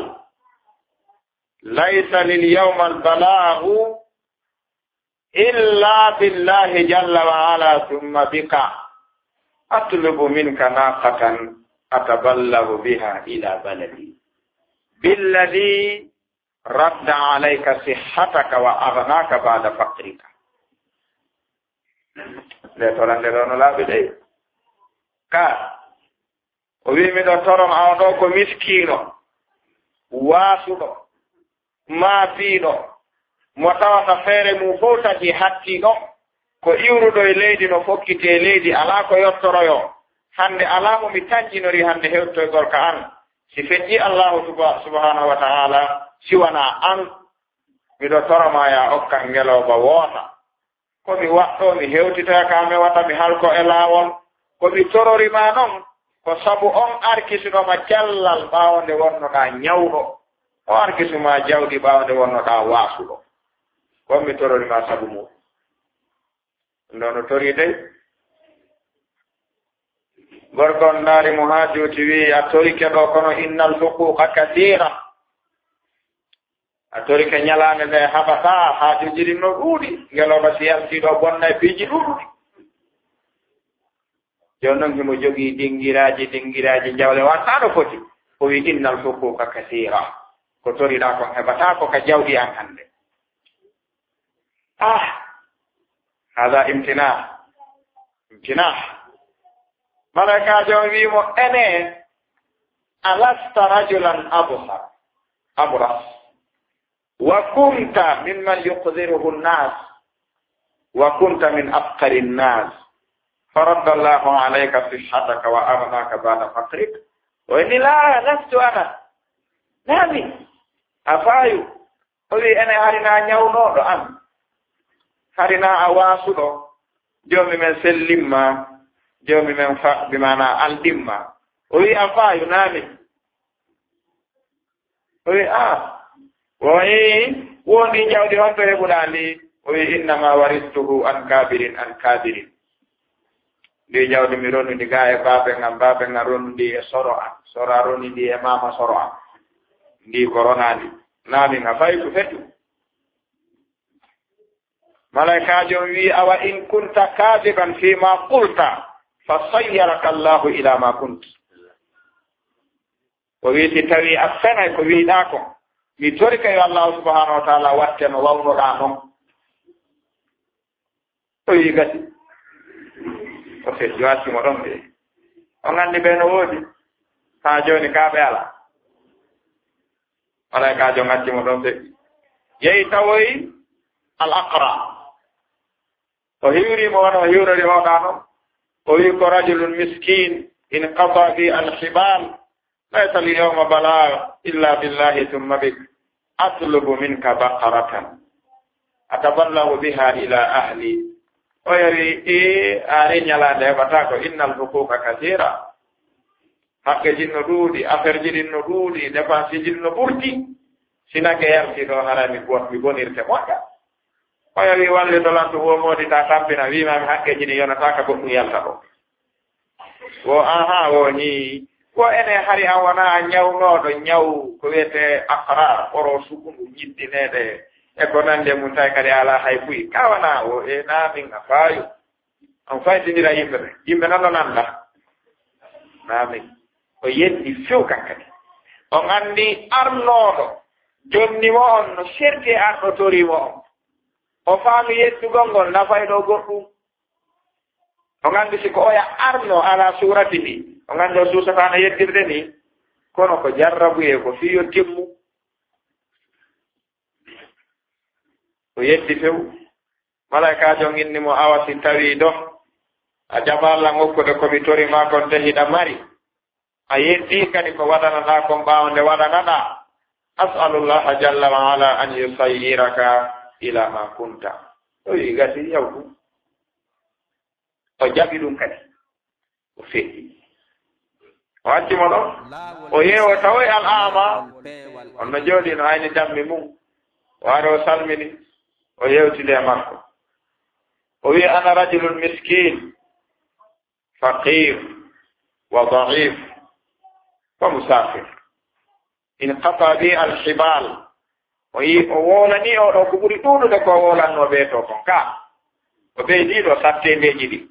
Laysa lil yawma al-balaghu illa billahi jalla wa ala thumma bika. Atlubu minka naqatan ataballahu biha ila baladi. Billadi radda alayka sihhataka wa aghnaka ba'da faqrika. Nde torande ɗo no laaɓi dey. Ka O wi miɗo toron awa ɗo ko miskiino, waasuɗo, maapiiɗo, mo tawata feere mum fof tagi hattiiɗo, ko iwruɗo e leydi no fokkiti e leydi, alaa ko yottoroyo. Hannde alaa mo mi tanƴinori hannde hewtoygol ka an. Si feƴƴi Allahu suba-, subhanahu wa ta'ala, si wanaa an, miɗo toroma ya okkan ngelooba woota. Ko mi waɗɗo, mi hewtitoya ka mi wata, mi halko e laawol. Ko mi torori ma non, ko sabu on arkisuɗo ma cellal ɓaawo nde wonnoɗaa ñawɗo. O arkisu ma jawdi ɓaawo nde wonnoɗaa waasuɗo. Ko mi torori ma sabu mum. Ɗum ɗo no tori dey. Gorko on ndaari mo haa juuti, wi'i, "A torike ɗo, kono innal huquqa kasiira." A torike ñalaande nde haɓataa, haajuuji ɗin no ɗuuɗi, ngelooba si yaltii ɗo bonna e piiji ɗuuɗi. Jooni non himo jogii dingiraaji, dingiraaji jawle wantaa no foti. O wi, "Innal huquqa kasiira." Ko toriɗaa kon heɓataa ko ka jawdi an hannde. Ah, hada imtina. Imtina. Malaikaajo on wi mo, "Ene, alasta rajulan absar, abras, wa kunta mimman yuqdiruhu nnas, wa kunta min afqari nnas, faradda Allahu alayka sihhataka wa aghnaka ba'da faqrik." O inni, "La, lastu ana." Nami, a faayu. O wi, "Ene hari na ñawnooɗo an. Hari na a waasuɗo. Joomi men sellimma. Joomi men fa-, bi maana aldimma." O wi, "A faayu, nami." O wi, "Ah." O wi, "Woni jawdi honto heɓuɗaa ndi?" O wi, "Innama waristuhu an kabirin, an kabirin." Ndi jawdi mi ronndi ndi gaa e baabe ngam, baabe ngam ronndi ndi e soro an, soro an ronndi ndi e maama soro an. Ndi ko ronaandi. Nami nga fay ko fetu. Malaikaajo on wi, "Awa in kunta kadiban fi ma qulta, fa sayyaraka Allahu ila ma kunt." O wi, "Si tawi a fenay ko wiɗaa kon, mi torike yo Allahu subhanahu wa ta'ala watte no wawnoɗaa non." O wi, "Gasi." O feddi watti mo ɗon de. O nganndi ɓe no woodi. Haa jooni kaa ɓe alaa. Malaikaajo ngatti mo ɗon feƴƴi. Yehi tawoyi al aqra. O hiwri mo wano o hiwrori hoɗa non. O wi, "Ko rajulun miskin, inqata bi al hibal. Laysa li yawma balagh illa billahi thumma bik. Atlubu minka baqaratan. Ataballahu biha ila ahli." O yewi, e, are ñalaande heɓata ko innal huquqa kasira. Haqqeji no ɗuuɗi, affaire ji ɗin no ɗuuɗi, dépense ji ɗin no ɓurti. Si nagge yalti ɗo, hara mi bon-, mi bonirte moƴƴa. Oya wi, "Wallindo lan to womoodi ta tampina, wi ma mi haqqeji ɗin yonata ka goɗɗum yalta ɗo." Wo, aha, wo ni. Wo ene hari an wona ñawnooɗo ñaw ko wiyetee aqrar, oro sukundu ñiddineede e ko nandi e mum, tawi kadi ala hay buy. Ka wona wo e naamin a faayo. On faytindira yimɓe ɓe. Yimɓe nan no nanda. Naamin. O yeddi few kankadi. On anndi arnooɗo jonni mo on no serti e arɗo tori mo on. O faami yeddugol ngol nafay ɗo goɗɗum. On anndi si ko oya arno ala suurati ndi. On anndi o suusata no yeddirde ni. Kono ko jarrabuye ko fii yo timmu. O yeddi few. Malaikaajo on inni mo, "Awa si tawi do a jaɓaa lan okkude ko mi tori ma kon de hiɗa mari. A yeddi kadi ko waɗanaɗaa kon ɓaawo nde waɗanaɗaa. As'alullaha jalla wa ala an yusayyiraka ila ma kunta." O wi'i, "Gasi, yaw ɗum." O jaɓi ɗum kadi. O feƴƴi. O acci mo ɗon. O yeewo tawoy al ama. On no jooɗi no ayni dammi mum. O ari o salmini. O yewtidi e makko. O wi'i, "Ana rajulun miskin, faqir, wa da'if, wa musafir. Inqata bi al hibal." O yi, o wowlani o ɗo ko ɓuri ɗuuɗude ko o wowlanno ɓe to kon. Ka o ɓeydi ɗo sattendeji ɗi.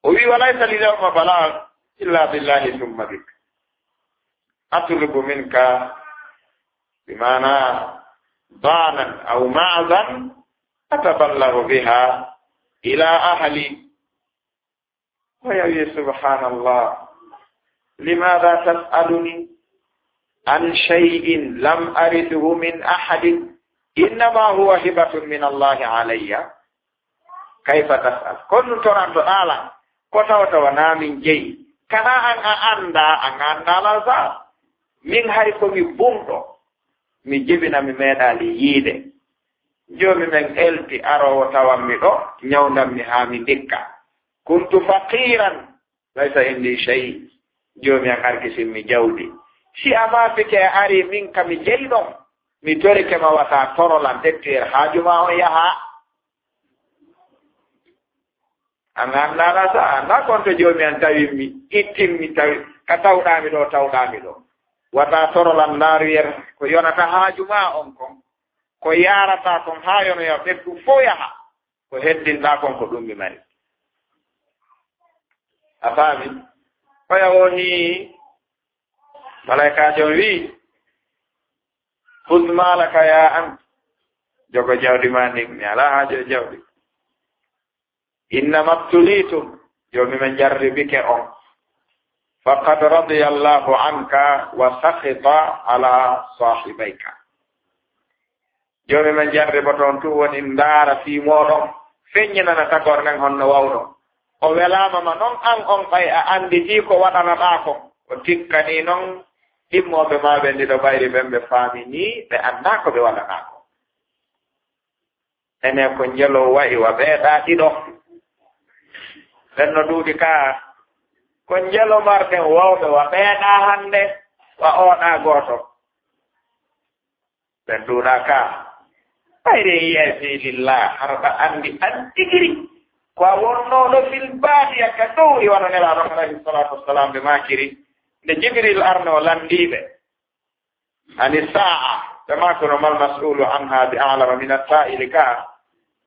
O wi, "Wa laysa li yawma balagh illa billahi thumma bik. Atlubu minka, bi maana, banan aw ma'zan atabalaghu biha ila ahli." O wi'i, "Subhanallah, limadha tas'aluni an shay'in lam arithu min ahadin? Innama huwa hibatun min Allahi alayya. Kayfa tas'al?" Ko honɗum torantoɗaa lan ko tawata wanaa min jeyi? Kana an a anndaa, an a anndaa lan sa? Min hay ko mi bumɗo, mi jibina, mi meeɗaali yiide. Joomi men elti aroowo tawan mi ɗo, ñawndan mi haa mi ndikka. Kuntu faqiran, laysa indi shay. Joomi an arkisin mi jawdi. Si a maapike a ari min ka mi jeyi ɗon, mi torike ma wata toro lan, ƴettu yer haaju ma on yaha. An anndaa sa, anndaa kon to joomi an tawimmi, ittimmi tawi, ka tawɗaami ɗo, tawɗaami ɗo. Wata toro lan, ndaaru yer ko yonata haaju ma on kon. Ko yaarata kon haa yonoya ɓettu fow yaha. Ko heddinɗaa kon ko ɗum mi mari. A faami? Oya woni malaykaajo on wi'i, "Khudh malaka ya ant." Jogo jawdi ma ndin, mi alaa haaje e jawdi. "Innama btulitum." Joomi men jarribike on. "Faqad radiyallahu anka wa sakhita ala sahibayka." Joomi men jarriboto on tun woni ndaara fii mooɗon, feññinana tagor nden honno wawɗon. O welaama ma non an on ɓay a anditii ko waɗanaɗaa kon. O tikkanii non ɗimmooɓe maa ɓen ɗiɗo ɓayri ɓen ɓe faaminii ɓe anndaa ko ɓe waɗanaa kon. Ene ko njelo wa'i wa ɓeeɗaa ɗiɗo. Ɓen no ɗuuɗi ka. Ko njelo marɗen wawɓe wa ɓeeɗaa hannde, wa ooɗaa gooto. Ɓen ɗuuɗaa ka. Ɓayri en yi'ay fii lillah, hara ɗa anndi an tigiri. Ko a wonnooɗo fil baadiya ka dowri wano Nelaaɗo on alayhi salaatu wassalaam ɓe maakiri. Nde Jibril arno o lanndii ɓe. Ani sa'a, ɓe maakuno, "Mal mas'ulu anha bi a'lama min as-sa'ili ka."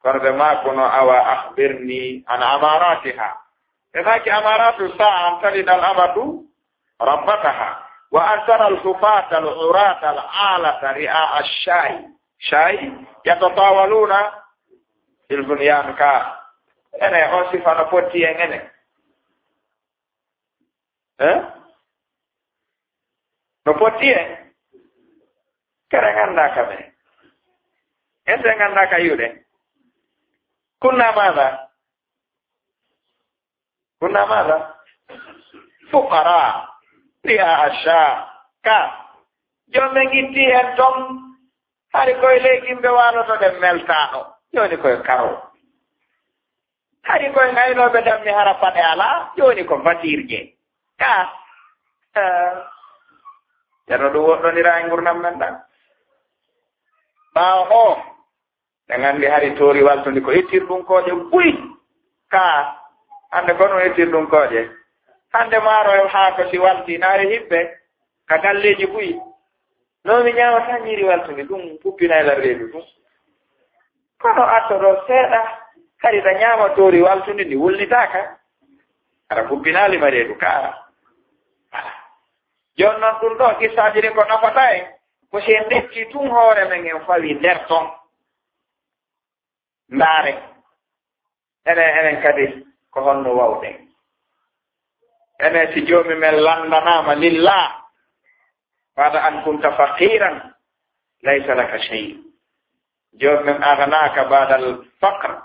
Kono ɓe maakuno, "Awa akhbirni an amaratiha." Ɓe maaki, "Amaratu sa'a an talida al-amatu rabbataha, wa an tara al-hufata al-urata al-alata ri'a ash-sha'i, sha'i, yatatawaluna fil bunyan ka." Ene, on sifa no potti en ene. Eh? No potti en? Kere nganndaa ka men. Ese nganndaa ka yuɗe. Kunna maada? Kunna maada? Fuqara. Ri'a asha. Ka. Joom men itti en ton. Hari koye ley yimɓe waaloto ɗen meltaano. Jooni koye karo. Hari koye ngaynooɓe dammi hara paɗe alaa. Jooni ko batiirje. Ka. Eh. Ceerno ɗum woɗɗonira e ngurndan men ɗan. Ɓaawo o, ɓe nganndi hari toori waltundi ko ittirɗum kooƴe buy. Ka, hannde ko ɗum ittirɗum kooƴe. Hannde maaro e haako si walti, naare hibbe ka galleeji buy. No mi ñaamata ñiiri waltundi, ɗum puppinay lan reedu ɗum. Kono atto ɗo seeɗa, hari ɗa ñaama toori waltundi, ndi wullitaaka. Hara puppinaali ma reedu ka. Voilà. Jooni non ɗum ɗo, qissaaji ɗin ko nafata en, ko si en ndettii tun hoore men, en fawi nder ton. Ndaare. Enen, enen kadi ko honno wawɗen? Enen si Joomi men lanndanaama lillah, ba'da an kunta faqiran, laysa laka shay. Joomi men aghnaka ba'dal faqr.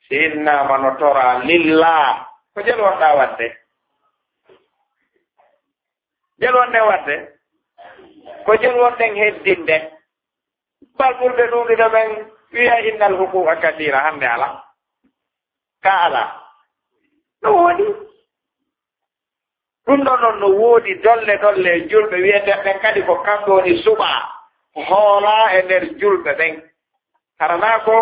Si innaama no toraa lillah, ko jelu wonɗaa waɗde? Jelu wonɗen waɗde? Ko jelu wonɗen heddinde? Bal ɓurɓe ɗuuɗude ɓen wiya innal huquqa kasiira, hannde alaa. Ka alaa. No woodi. Ɗum ɗon noon no woodi dolle dolle e julɓe wiyeteeɓe ɓen kadi ko kamɓe woni suɓaa, hoolaa e nder julɓe ɓen. Hara naa ko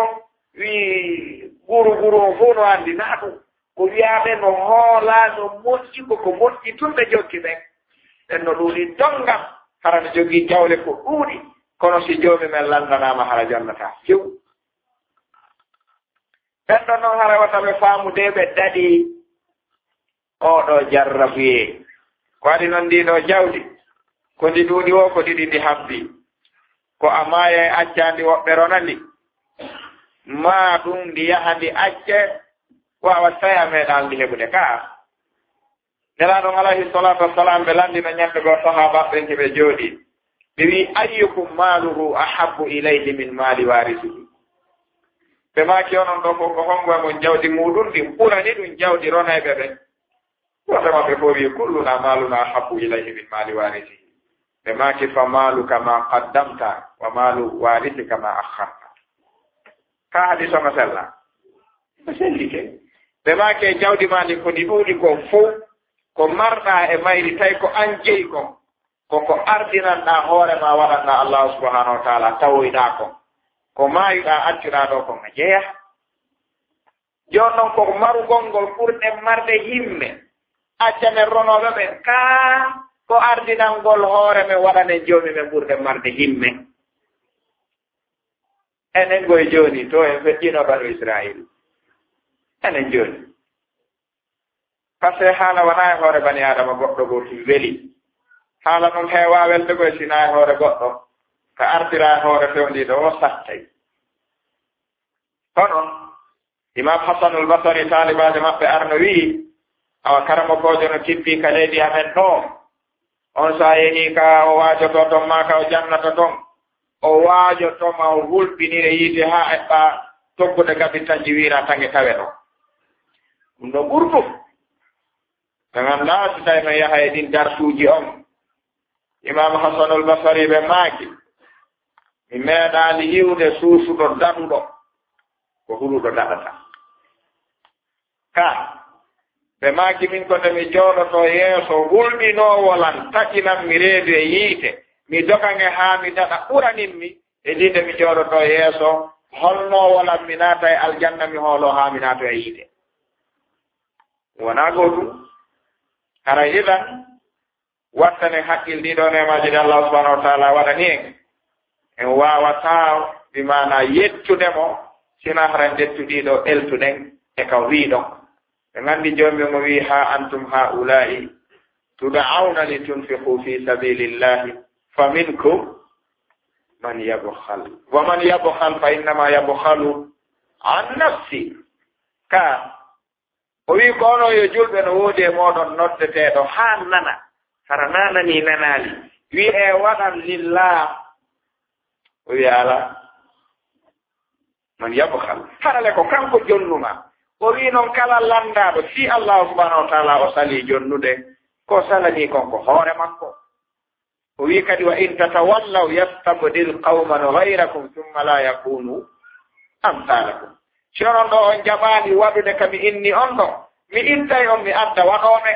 wii guru guru on fof no anndi, naa ɗum. Ko wiyaaɓe no hoolaa, no moƴƴi, ko ko moƴƴi tun ɓe jokki ɓen. Ɓen no ɗuuɗi donngal, hara no jogii jawle ko ɗuuɗi, kono si Joomi men lanndanaama hara jannataa few. Ɓen ɗon noon hara wata ɓe faamu de ɓe daɗi oo ɗoo jarrabuyee. Ko waɗi noon ndii ɗoo jawdi, ko ndi ɗuuɗi woo, ko ɗiɗi ndi habbi. Ko a maaya e acca ndi woɓɓe rona ndi, maa ɗum ndi yaha ndi acce, waawa tawi a meeɗaali ndi heɓude ka. Nelaaɗo on alayhi salaatu wassalaam, ɓe lanndino ñande goo sahaabaaɓe ɓen, hiɓe jooɗii. Ɓe wi'i, "Ayyukum maaluhu ahabbu ilayhi min maali waarisihi?" Ɓe maaki, "Onon ɗoo fof, ko honngo e mon jawdi muuɗum ndin ɓurani ɗum jawdi ronayɓe ɓen?" Gooto e maɓɓe fof wi'i, "Kullunaa maalunaa ahabbu ilayhi min maali waarisihi." Ɓe maaki, "Fa maaluka maa qaddamta, wa maalu waarisika maa akhkharta." Ka hadiis on no sella? No sellike. Ɓe maaki, "Jawdi maa ndin ko ndi ɗuuɗi kon fof, ko marɗaa e mayri, tawi ko an jeyi kon, ko ko ardinanɗaa hoore maa, waɗanɗaa Allaahu subhaanahu wa taala, tawoyɗaa kon. Ko maayuɗaa, accuɗaa ɗoo kon, a jeyaa." Jooni noon, ko marugol ngol ɓurɗen marde himme, accanen ronooɓe ɓen, kaa ko ardinangol hoore men, waɗanen Joomi men ɓurɗen marde himme. Enen ngoy jooni, to en feƴƴino banu Israayiila. Enen jooni. Par ce que haala wonaa e hoore bani Aadama goɗɗo gooto weli. Haala noon heewaa welde koy si naa e hoore goɗɗo. Ka artira e hoore fewndiiɗo o sattay. Kono, Imaam Hasanul Basari, taalibaajo maɓɓe arno wi'i, awa karamokoojo no tippi ka leydi amen ɗoo. On so a yehii ka o waajoto ton, maa ka o jannato ton, o waajoto ma o hulɓinire yiite haa eɓɓa tokkude gabi tanji wiira tange tawe ɗon. Ɗum ɗo ɓurɗum. Ɓe nganndaa si tawi no yaha e ɗin darsuuji on. Imaam Hasanul Basari ɓe maaki, mi meeɗaali yi'ude suusuɗo daɗuɗo ko huluɗo daɗata. Ka, ɓe maaki min ko nde mi jooɗoto yeeso hulɓinoowo lan, taƴinan mi reedu e yiite, mi dogange haa mi daɗa ɓuranin mi, e ndi nde mi jooɗoto yeeso holnoowo lan mi naata e aljanna, mi hooloo haa mi naata e yiite. Wonaa gootum. Haray idan, wattanen hakkil ɗii ɗoo neemaaji ɗi Allaahu subhaanahu wa taala waɗani en. En waawataa, bi maanaa, yettude mo, sinaa hara en ƴettu ɗii ɗoo eltuɗen e ka wii ɗon. Ɓe nganndi Joomi mo wii, "Haa antum haa'ulaa'i tud'awna li tunfiqu fi sabiilillaahi fa minkum man yabkhal. Wa man yabkhal fa innamaa yabkhalu an nafsi." Ka O wi'i, "Ko onon yo julɓe, no woodi e mooɗon noddeteeɗo haa nana, hara naa nanii nanaali, wi'ee waɗan lillah." O wi'i, "Alaa, man yabkhal." Hara le ko kanko jonnu maa. O wi'i noon kala lanndaaɗo, fii Allaahu subhaanahu wa taala o salii jonnude, ko salanii kon ko hoore makko. O wi'i kadi, "Wa in tatawallaw yastabdil qawman ghayrakum thumma la yakunu amsalakum." Si onon ɗoo on jaɓaani waɗude ka mi inni on ɗoo, mi ittay on, mi adda waɗooɓe.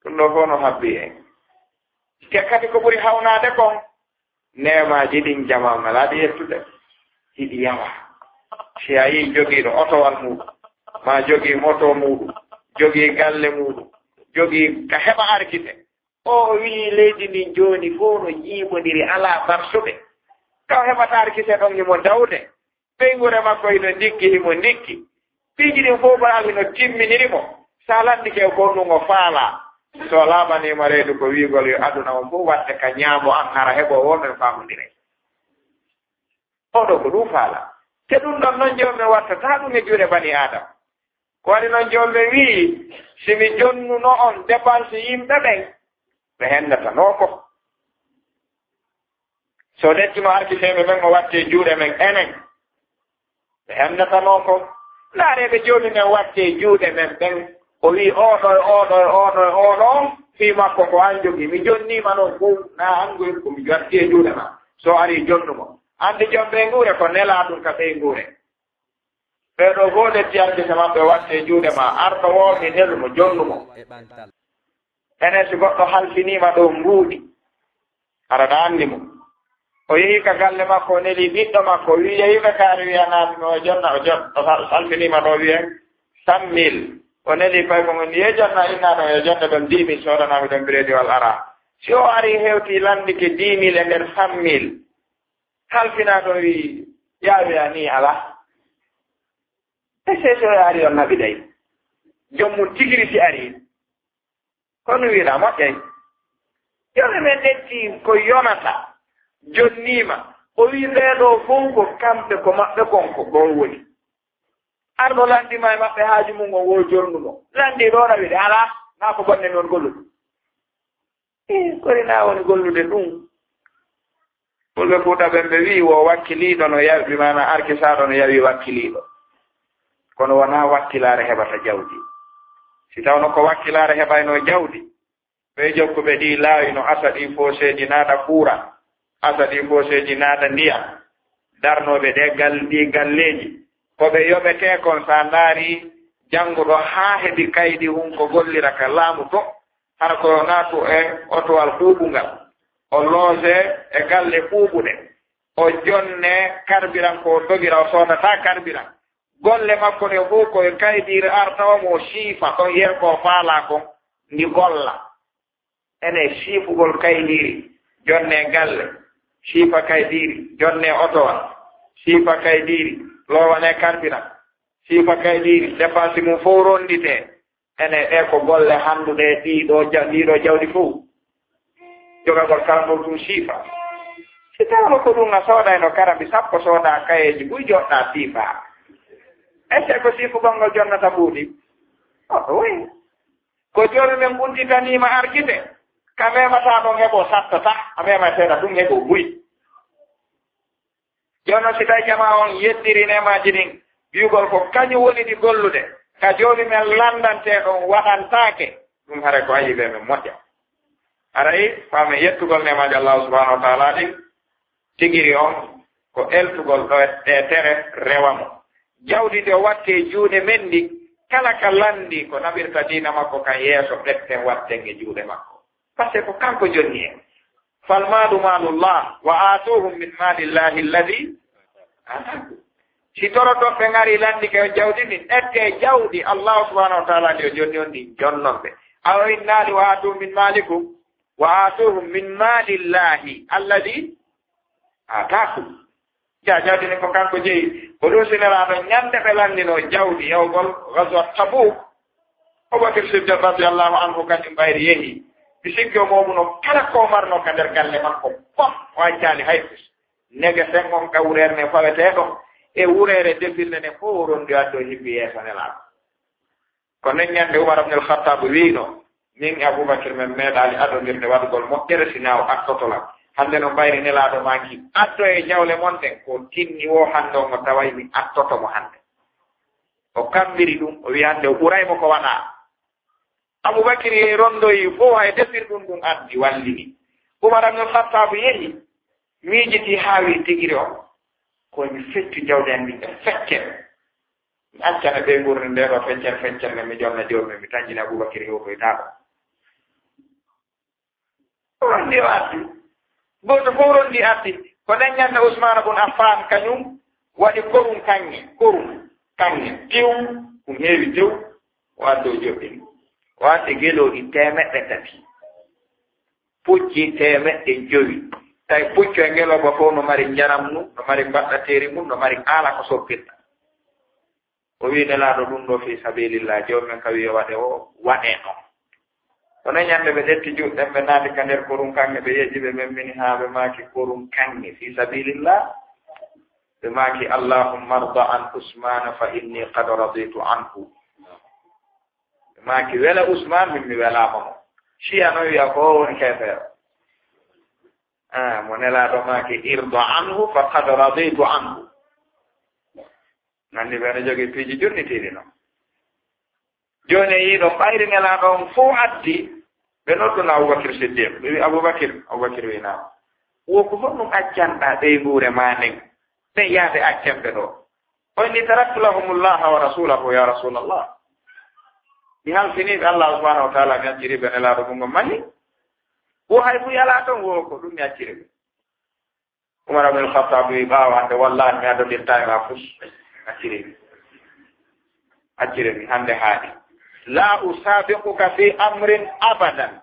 Ɗum ɗoo fof no habbii en. Te kadi ko ɓuri hawnaade kon, neemaaji ɗin jamaa ngalaa ɗi yettude. Hiɗi yawa. Si a yii jogiiɗo otowal muuɗum, maa jogii moto muuɗum, jogii galle muuɗum, jogii ka heɓa arkite. O wi'i leydi ndin jooni fof no jiiɓondiri, alaa barsuɓe. Taw heɓataari kise ɗon himo dawde. Ɓeynguure makko hino ndikki, himo ndikki. Piiji ɗin fof baal hino timminiri mo. Sa landike ko ɗum o faalaa. So laaɓaniima reedu ko wi'ugol yo aduna on fof waɗde ka ñaamo an, hara heɓo won en faamondiray. Oɗo ko ɗum faalaa. Te ɗum ɗon non joomi wattataa ɗum e juuɗe bani Aadama. Ko waɗi noon, joomum wi'i, si mi jonnuno on dépense yimɓe ɓen, ɓe henndatanoo ko. So dettuno arkiseeɓe ɓen, o watte juuɗe men enen, ɓe henndatanoo ko. Ndaaree ɓe joomi men watte juuɗe men ɓen. O wi'i, "Ooɗo e ooɗo e ooɗo e ooɗo, fii makko ko an jogii. Mi jonniima noon fof, naa an ngoy ko mi watti e juuɗe ma." So ari jonnu mo. Anndi jom ɓeynguure ko nelaa ɗum ka ɓeynguure. Ɓee ɗoo fof nde tiyargese maɓɓe watte juuɗe ma, arɗo woo mi nelu mo, jonnu mo. Enen si goɗɗo halfiniima ɗo mbuuɗi, aɗa anndi mo. O yehi ka galle makko, o neli ɓiɗɗo makko, o wii, "Yehi ɓe kaari wiyanaami mi o jonna, o jon-, o hal-, halfiniima ɗo wiyen, cent mille." O neli koye ko ngoni, "Ye jonna, inna ɗon, yo jonne ɗon dix mille, soodanaami ɗon birediwal ara." Si o ari hewti lanndike dix mille e nder cent mille, halfinaa ɗon wii, "Yaa wiya nii alaa." E se so ari on naɓi ɗay. Joom mum tigiri si ari. Kono wiɗa moƴƴay. Yone men ƴetti ko yonata, jonniima. O wii ɓee ɗoo fof ko kamɓe ko maɓɓe kon ko ɗoo woni. Arɗo lanndima e maɓɓe haaju mum on wo jonnuɗo. Lanndi ɗoo na wiɗe alaa, naa ko bonne noon gollude. Eh, kori na woni gollude ɗum. Fulɓe Fuuta ɓen ɓe wii wo wakkiliiɗo no yawi, bi maana arkisaaɗo no yawi wakkiliiɗo. Kono wonaa wakkilaare heɓata jawdi. Si tawno ko wakkilaare heɓayno jawdi, ɓe jokkuɓe ɗi laawi no asa ɗi fooseeji naata kuura, asa ɗi fooseeji naata ndiyam, darnooɓe ɗe gal-, ɗi galleeji, ko ɓe yoɓetee kon, sa ndaari jannguɗo haa heɓi kaydi hun ko gollira ka laamu to, hara ko naatu e otowal ɓuuɓungal, o loose e galle ɓuuɓuɗe, o jonne karbiran ko o dogira, o soodata karbiran. Golle makko ɗe fof ko e kaydiire arta o mo siifa ɗon yer ko faalaa kon ndi golla. Ene siifugol kaydiiri, jonne galle, siifa kaydiiri, jonne otowal, siifa kaydiiri, loowane karbiran, siifa kaydiiri, dépense mum fof ronnditee. Ene ɗe ko golle hannduɗe ɗiɗo ja-, ɗiɗo jawdi fof. Jogagol kala ngol ɗum siifa. Si tawno ko ɗum a soodayno karambi sappo, sooda kayeeji buy joɗɗa siifa. Est-ce que ko siifugol ngol jonnata mbuuɗi? Oh, oui. Ko joomi men ɓuntitaniima arkite. Ka memata ɗon heɓo sattata, a mema seeɗa ɗum heɓo buy. Jooni noon, si tawi jamaa on yeddiri neemaaji ɗin, wi'ugol ko kañum woni ɗi gollude, ka Joomi men lanndantee ɗon waɗantaake, ɗum haray ko ayibe men moƴƴa. Haray faamen yettugol neemaaji Allaahu subhaanahu wa ta'aalaa ɗin, tigiri on ko eltugol ɗo e tere rewa mo. Jawdi ndi o watti e juuɗe men ndi, kala ka lanndi ko naɓirta diina makko kan yeeso, ɓetten watten e juuɗe makko. Parce que ko kanko jonni en. Fal maalu maalullah, wa aatuhum min maalillahi alladi aataakum. Si toroɗon ɓe ngari lanndike on jawdi ndin, ƴettee jawdi Allah subhanahu wa ta'ala ndi o jonni on ndin, jonnon ɓe. Aw innaali wa aatuhum min maalikum, wa aatuhum min maalillahi alladi aataakum. Jaa, jawdi ndin ko kanko jeyi. Ko ɗum si Nelaaɗo ñande ɓe lanndinoo jawdi yahugol Gazwat Tabuk, Abubakir Siddiq radiyallahu anhu kañum ɓayri yehi. Mi sikki o mooɓuno kala ko marno ka nder galle makko fof, o accaali hay fus. Nege sen on ka wureere ne fawetee ɗon, e wureere defirde ne fof o rondi addo hibbi yeeso Nelaaɗo. Ko nden ñande Umar ibn al-Khattab wiino, "Min e Abubakir men meeɗaali adondirde waɗugol moƴƴere si naa o attoto lan. Hannde no mbayri Nelaaɗo maaki, addo e jawle mon ɗen, ko tinni wo hannde on o taway mi attoto mo hannde." O kammbiri ɗum, o wi'i hannde o ɓuray mo ko waɗaa. Abubakir yehi rondoyi fof hay defir ɗum ɗum addi wallini. Umar ibn al-Khattab yehi, miijiti haa wi'i tigiri on, ko mi feccu jawdi an ndi e feccere. Mi accana ɓe ngurnde nde ɗo feccere feccere nde mi jonna joomi mi tanjina Abubakir hewtoytaako. Rondi o arti. Gooto fof rondi arti. Ko nden ñande Usmaana bun Affan kañum waɗi korum kaŋŋe, korum kaŋŋe. Tiw, ɗum heewi tew, o addi o joɗɗini. O addi gelooɗi teemeɗɗe tati. Pucci teemeɗɗe jowi. Tawi puccu e ngelooba fof no mari njaram mum, no mari mbaɗɗateeri mum, no mari haala ko soppirta. O wi'i Nelaaɗo ɗum ɗo fi sabilillah, joomi men ka wi'i yo waɗe o, waɗe ɗon. Kono ñande ɓe ƴetti juuɗe ɗen, ɓe naati ka nder korum kaŋŋe, ɓe yeƴi, ɓe memmini haa ɓe maaki korum kaŋŋe fi sabilillah. Ɓe maaki, "Allahumma arda an Usmana fa inni qad raditu anhu." Ɓe maaki, "Wela Usman, min mi welaama mo." Shiya no wi'a ko o woni keefeero. Ah, mo Nelaaɗo maaki, "Irda anhu fa qad raditu anhu." Nandi ɓe no jogii piiji junnitiiɗi non. Jooni e yiɗo ɓayri Nelaaɗo on fof addi, ɓe nodduna Abubakir Siddiq. Ɓe wi, "Abubakir." Abubakir wi, "Naam." Wo ko honɗum accanɗaa ɓeynguure maa nden? Ɓen yaade accen ɓe ɗoo. O inni, "Taraktu lahumullaha wa rasulahu, ya Rasulallah." Mi halfini ɓe Allah subhanahu wa ta'ala, mi acciri ɓe Nelaaɗo mun on mani. Wo hay fuu yalaa ton, wo ko ɗum mi acciri ɓe. Umar ibn al-Khattab wi, "Ɓaawo hannde, wallahi, mi addodirtaa e maa fus." Acciri mi. Acciri mi, hannde haaɗi. "La usabiquka fi amrin abadan."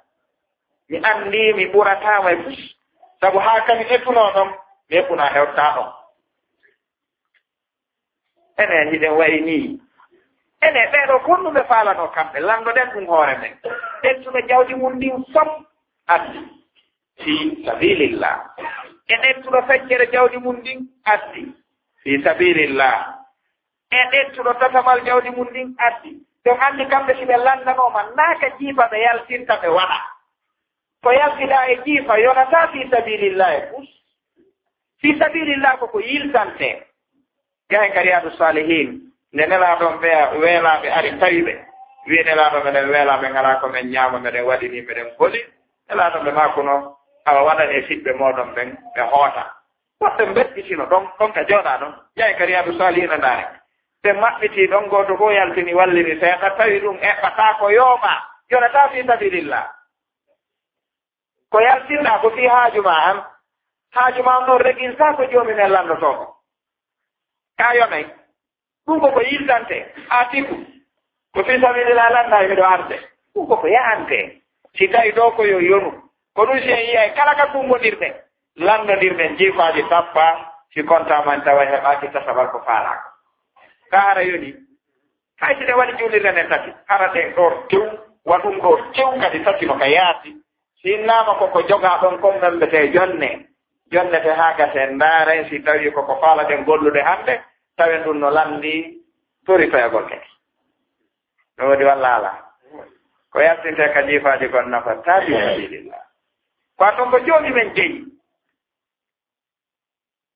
Mi anndi mi ɓurataa ma e fus. Sabu haa kadi etunoo ɗon, mi eɓɓunaa hewtaa ɗon. Enen hiɗen wayi nii. Enen ɓee ɗoo, ko honɗum ɓe faalanoo kamɓe? Lanndoɗen ɗum hoore men. Ƴettuɗo jawdi mum ndin fof addi fi sabilillah. E ƴettuɗo feccere jawdi mum ndin addi fi sabilillah. E ƴettuɗo tatamal jawdi mum ndin addi. Ɗum anndi kamɓe si ɓe lanndanooma, naa ka jiifa ɓe yaltinta ɓe waɗa. Ko yaltiɗaa e jiifa yonataa fi sabilillah e fus. Fi sabilillah ko ko yiltante. Yahen ka Riyadu Salihin, nde Nelaaɗo on ɓe weelaaɓe ari tawi ɓe. Wi'i, "Nelaaɗo, meɗen weelaa, men alaa ko men ñaama, meɗen waɗi nii, meɗen holi." Nelaaɗo ɓe maakuno, "Awa waɗan e siɓɓe mooɗon ɓen, ɓe hoota." Woɓɓe mbeɗɗitino ɗon, ɗon ka jooɗaa ɗon. Yahen ka Riyadu Salihin a ndaare. Ɓe maɓɓiti ɗon, gooto goo yaltini wallini seeɗa, tawi ɗum eɓɓataa ko yooɓaa, yonataa fi sabilillah. Ko yaltinɗaa ko fii haaju maa an. Haaju maa on non regiltaa ko Joomi men lanndotoo ko. Ka yonay. Ɗum ko ko yiltante. Atiku. Ko fii sabilillah lanndaay miɗo arde. Ɗum ko ko yahante. Si tawi ɗoo ko yo yonu. Ko ɗum si en yi'ay kala ka kumbondirɗen. Lanndondirɗen jiifaaji tappa. Si kontaa man tawa heɓaaki tataɓal ko faalaaka. Ka hara yoni. Hay si ɗe waɗi juulirde nden tati, hara ɗen ɗoo tew, waɗum ɗoo tew kadi tati no ka yaasi. Si innaama ko ko jogaa ɗon kon memmbetee jonne, jonnete haa gasee ndaaren si tawii ko ko faalaɗen gollude hannde, tawen ɗum no lanndii toritoyagol kadi. No woodi walla alaa? Ko yaltintee ka jiifaaji kon nafataa fi sabilillah. Ko ɗum ko Joomi men jeyi.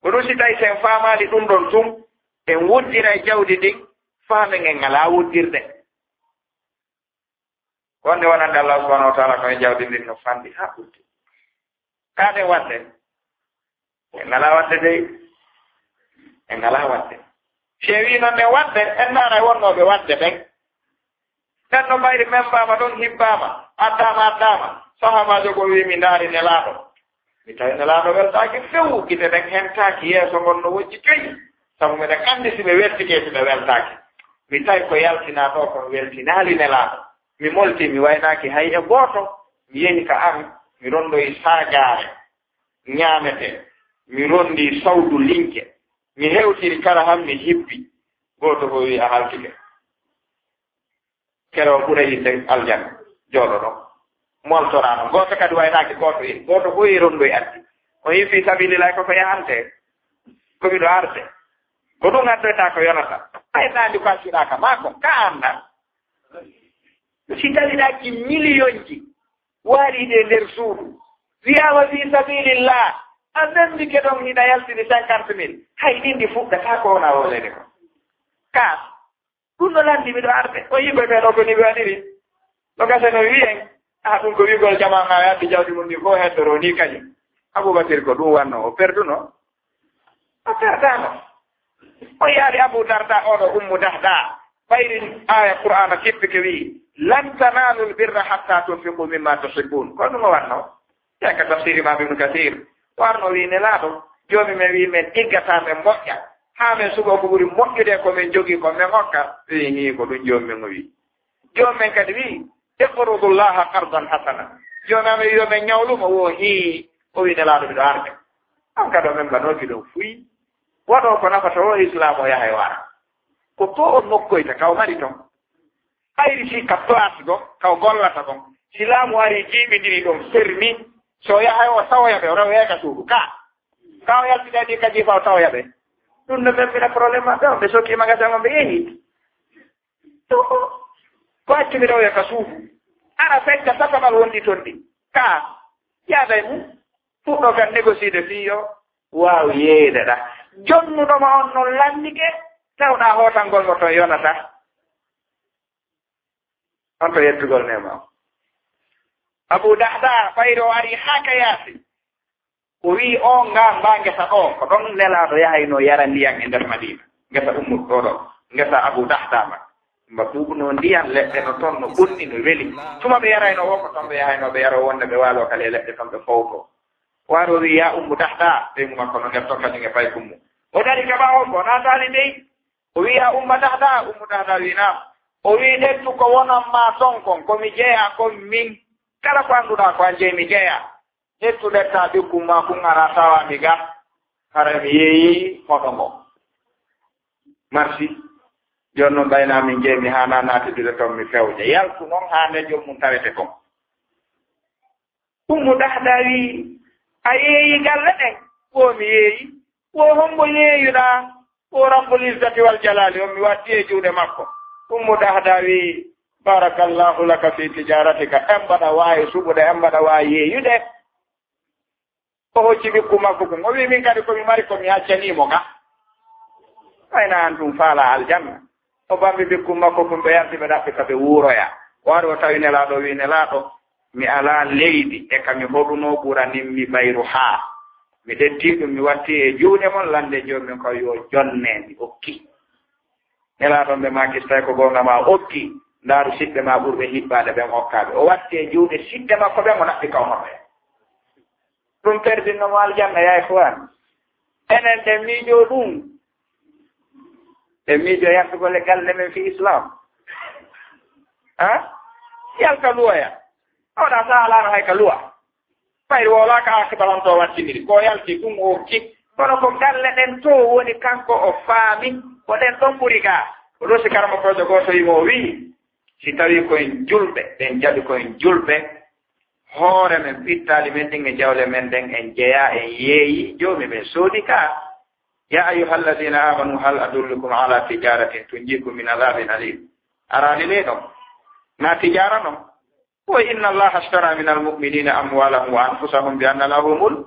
Ko ɗum si tawi si en faamaali ɗum ɗon tun, en wuddiray jawdi ndin, faamen en alaa wuddirde. Wonde wonande Allah subhanahu wa ta'ala ko en jawdi ndin no fanɗi haa ɓurti. Kaaɗen waɗde? En alaa waɗde dey. En alaa waɗde. Si en wii non en waɗde, en ndaaray wonnooɓe waɗde ɓen. Ɓen no mbayri membaama ɗon, hibbaama, addaama, addaama. Sahaabaajo goo wii, mi ndaari Nelaaɗo. Mi tawi Nelaaɗo weltaaki few, gite ɗen hentaaki, yeeso ngon no wojji coy. Sabu miɗen anndi si ɓe weltike, si ɓe weltaaki. Mi tawi ko yaltinaa ɗoo kon weltinaali Nelaaɗo. Mi molti, mi waynaaki hay e gooto. Mi yehi ka an, mi rondoyi saagaare ñaametee. Mi rondii sawdu lince. Mi hewtiri kala han mi hibbi. Gooto goo wii, a halkike. Kerew ɓura yidde aljanna. Jooɗo ɗon. Moltoraano. Gooto kadi waynaaki gooto yehi. Gooto fof yehi rondoyi addi. O yehi fii sabilillahi koko yahante. Ko miɗo arde. Ko ɗum addoyta ko yonata. Hay naandi ko accuɗaa ka maa kon. Ka annda. Si tawi ɗaaki miliyonji waaliiɗi e nder suudu. Wiyaama fii sabilillah. A memmbike ɗon hiɗa yaltini cinquante mille. Hay ɗin ɗi fuɗɗata ko wona wolede ko. Ka Ɗum no lanndi miɗo arde. O yii koye ɓee ɗoo ko ni ɓe waɗiri. No gasa no wiyen. Ah, ɗum ko wiigol jamaa maa addi jawdi mum ndi fof heddoro ni kañum. Abubakir ko ɗum wannoo, o perduno. O perdaano. O yaari Abu Darda, oɗo Ummu Dahda. Ɓayri aya Qur'aana kippike wi'i, "Lan tanaalul birra hatta tunfiqu mimma tuhibbun." Ko ɗum o wannoo. Ƴeew ka tafsiir Imaam Ibn Kasiir. Warno wi'i Nelaaɗo, Joomi men wi'i men ɗiggataa men moƴƴa. Haa men suɓoo ko ɓuri moƴƴude ko men jogii ko men hokka. Wi'i hii ko ɗum Joomi men o wi'i. Joomi men kadi wi'i, "Iqrudullaha qardan hasana." Joomi amen wi'i yo men ñawlu mo, wo hii. O wi'i Nelaaɗo miɗo arde. An kadi o men mbanooki ɗon fuyi. Waɗoo ko nafata o Islaam o yaha e wara. Ko to o nokkoyta ka o mari ton. Ɓayri si ka place go, ka o gollata kon. Si laamu ari jiiɓindiri ɗon, fermi, so yahay o tawoya ɓe, o rewoya ka suudu. Ka, ka o yaltida ni ka jiifa o tawoya ɓe. Ɗum no memmina problème maɓɓe on, ɓe sokki magasin on, ɓe yehi. To, ko accu mi rewoya ka suudu. Ara fecca tataɓal wondi ton ɗi. Ka, yaada e mum. Fuɗɗo kan négocier de fii yo waaw yeeyde ɗa. Jonnuɗo ma on non lanndike, tawɗa hootangol mo ton yonata. On to yettugol neema o. Abu Dahda, ɓayri o ari haa ka yaasi. O wi'i, "O ngaan mbaa ngesa ɗo, ko ɗon Nelaaɗo yahaynoo yara ndiyan e nder Madiina. Ngesa Ummu ɗo ɗo, ngesa Abu Dahdaa ma." Mba ɓuuɓnoo ndiyan, leɗɗe no ton, no ɓonni, no weli. Tuma ɓe yaraynoo woo, ko ton ɓe yahaynoo ɓe yaroo, wonde ɓe waaloo kala e leɗɗe ton ɓe fowtoo. O ari o wi'i, "Yaa Ummu Dahdaa," ɓeyngu makko no nder ton kañum e paykun mum. O dari ka ɓaawo ko naataali dey. O wi'i, "Yaa Umma Dahdaa." Ummu Dahdaa wi'i, "Naam." O wi'i, "Ƴettu ko wonan maa ton kon, ko mi jeyaa kon min. Kala ko annduɗaa ko an jeyi mi jeyaa. Ƴettu ɗetta ɓikkun maa kun ara tawa mi ga. Hara mi yeeyi hoɗo ngo. Marsi. Jooni noon ɓayna min jeyi mi haana naatidude ton mi fewja. Yaltu noon haa nde joom mum tawete kon." Ummu Dahdaa wi'i, "A yeeyi galle ɗen?" "Wo mi yeeyi." "Wo hombo yeeyuɗaa?" "Wo Rabbul Izzati wal Jalaali on mi watti e juuɗe makko." Ummu Dahdaa wi'i, "Barakallahu laka fi tijaratika." En mbaɗa waawi suɓude, en mbaɗa waawi yeeyude. O hocci ɓikku makko kun. O wi'i, "Min kadi ko mi mari ko mi accanii mo ka." Ɓayna an ɗum faala aljanna. O bambi ɓikku makko kun, ɓe yardi ɓe ɗaɓɓi ka ɓe wuuroya. O ari o tawi Nelaaɗo, o wi'i, "Nelaaɗo, mi alaa leydi e ka mi hoɗunoo ɓuranin mi ɓayru haa. Mi ƴetti ɗum, mi watti e juuɗe mon, lande joomi ko yo jonne mi okki." Nelaaɗo ɓe maaki, "So tawi ko goonga ma okki, ndaaru siɓɓe ma ɓurɓe hiɓɓaade ɓen okkaa ɓe." O watti e juuɗe siɓɓe makko ɓen, o naɓɓi ka o hoɗoya. Ɗum perdinno mo aljanna, yaa ikhwaan. Enen ɗen miijoo ɗum. Ɗen miijoo yaltugol e galle men fii Islam. Ha? Yalta luwoya. Oɗa sa alaano hay ka luwa. Ɓayri wowlaaka aakiba honto wattiniri. Ko yalti ɗum o okki. Kono ko galle ɗen to woni kanko o faami. Ko ɗen ɗon ɓuri gaa. O ɗo si karamokoojo gooto yimo o wi'i, si tawi ko en julɓe, ɓen jaɓi ko en julɓe, hoore men, pittaali men ɗin e jawle men ɗen, en jeyaa, en yeeyi, joomi men soodi ka. "Ya ayyuhalladhina amanu hal adullukum ala tijaratin tunjikum min adhabin alim." Araani le ɗon? Na tijaara non? "Wa inna Allaha ashtara min almu'minina amwalahum wa anfusahum bi anna lahumul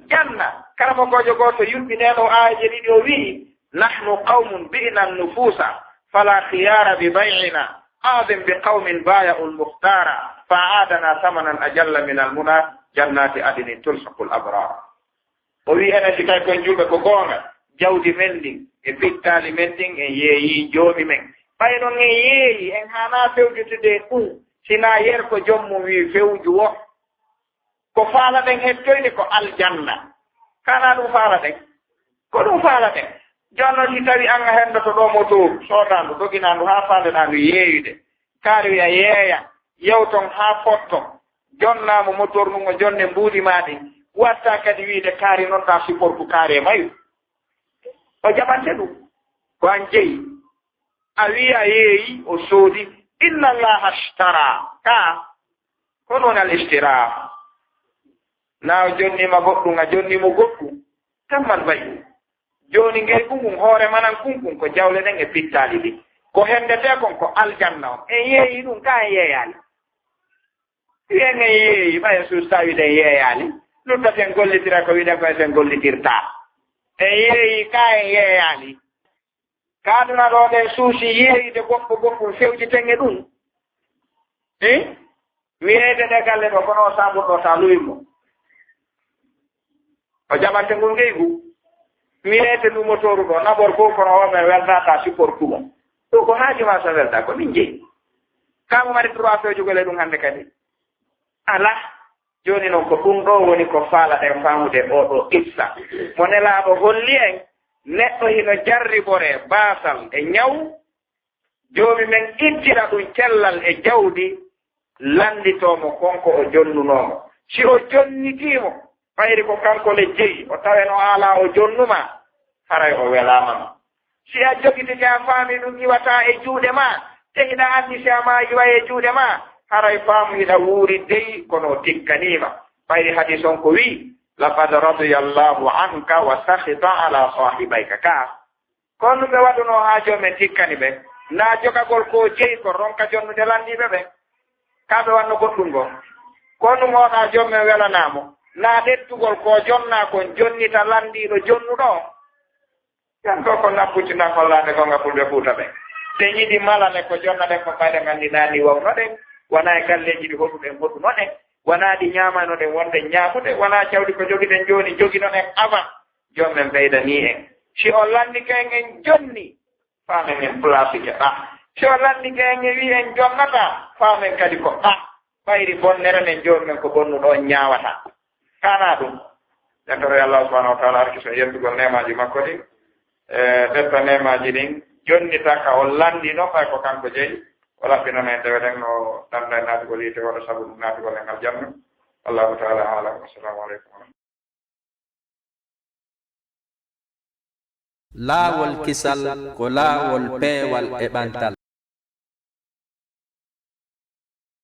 janna." Karamokoojo gooto yuɓɓineno aayeeje ɗiɗi, o wi'i, "Nahnu qawmun bi'na nufusa, fala khiyara bi bay'ina, a'zim bi qawmin baya'u al-mukhtara, fa a'adana thamanan ajalla min al-muna, jannati adnin tulsaqu al-abrar." O wi'i, "Enen si tawi kon julɓe ko goonga, jawdi men ndin e pittaali men ɗin en yeeyi joomi men. Ɓay non en yeeyi, en haanaa fewjutude e ɗum, sinaa yer ko joom mum wi'i fewju wo. Ko faalaɗen hettoyde ko aljanna. Kanaa ɗum faalaɗen? Ko ɗum faalaɗen." Jooni non si tawi an a henndoto ɗo motooru, soodaandu, doginaandu haa faandeɗaa ndu yeeyude. Kaari wi'a yeeya, yewton haa fotto. Jonnaa mo motoor ngun o jonne mbuuɗi maa ɗin. Watta kadi wi'de kaari non ɗaa siportu kaari e mayu. O jaɓante ɗum. Ko an jeyi. A wi'a yeeyi o soodi. Inna Allaha ashtara. Ka. Ko ɗum woni al ishtira. Na o jonni ma goɗɗum, a jonni mo goɗɗum. Tamman bayi. Jooni ngeygu ngun hoore manan kun kun ko jawle ɗen e pittaali ɗin. Ko hendetee kon ko aljanna on. En yeeyi ɗum, ka en yeeyaali. Wiyen en yeeyi, ɓay en suustawi ɗen yeeyaali. Luttaten gollitira ko wiɗen ko eten gollitirta. En yeeyi, ka en yeeyaali. Ka aduna ɗo ɗen suusi yeeyude goɗɗo goɗɗum fewjiten e ɗum. Eh? Wiyeede nde galle ɗo, kono o saamburɗo ta luwi mo. O jaɓante ngun ngeygu. Wiyeede ndu motooru ɗo, naɓor fof kono o men weltata support kumo. Ɗo ko haaju ma so welta, ko min jeyi. Kamo mari droit fewjugol e ɗum hannde kadi. Alaa. Jooni noon ko ɗum ɗo woni ko faalaɗen faamude oo ɗo qissa. Mo Nelaaɗo holli en, neɗɗo hino jarriboree baasal e ñaw, Joomi men ittira ɗum cellal e jawdi, lannditoo mo kon ko o jonnunoo mo. Si o jonnitii mo, ɓayri ko kanko le jeyi, o taweno alaa o jonnu ma, haray o welaama ma. Si a jogitike a faami ɗum iwataa e juuɗe ma, te hiɗa anndi si a maayi iway e juuɗe ma, haray faamu hiɗa wuuri dey kono o tikkanii ma. Ɓayri hadiis on ko wi'i, "Laqad radiyallahu anka wa sakhita ala sahibayka." Ka Ko ɗum ɓe waɗunoo haa joom men tikkani ɓe, naa jogagol ko jeyi ko ronka jonnude lanndiiɓe ɓe. Kaa ɓe wanno goɗɗum goo. Ko ɗum oɗaa joom men welanaa mo, naa ɗettugol ko jonnaa kon jonnita lanndiiɗo jonnuɗo on. Ƴan ɗoo ko nappucci ndan hollaande gonnga Fulɓe Fuuta ɓen. Ɓe yiɗi malale ko jonnaɗen kon ɓayɗen anndi naa nii wawnoɗen, wonaa e galleeji ɗi hoɗuɗen hoɗunoɗen. Wanaa ɗi ñaamano ɗen wonde ñaamude, wanaa jawdi ko jogiɗen jooni jogino ɗen aban, joom men ɓeydanii en. Si on lanndike en, en jonni, faamen en place jaɓa. Si on lanndike en, en wi en jonnataa, faamen kadi ko ɗa. Ɓayri bonnere men joom men ko bonnuɗo on ñaawata. Kanaa ɗum. Ƴettoro e Allah subhanahu wa ta'ala arki so yettugol neemaaji makko ɗin. E ɓetta neemaaji ɗin, jonnita ka o lanndino, fay ko kanko jeyi, o laɓɓinana en dewe ɗen, o dannda en naatugol yiite, waɗa sabu ɗum naatugol en aljanna. Allahu ta'ala a'lam. Assalamu alaikum wa rahmatullahi. Laawol kisal ko laawol peewal e ɓantal.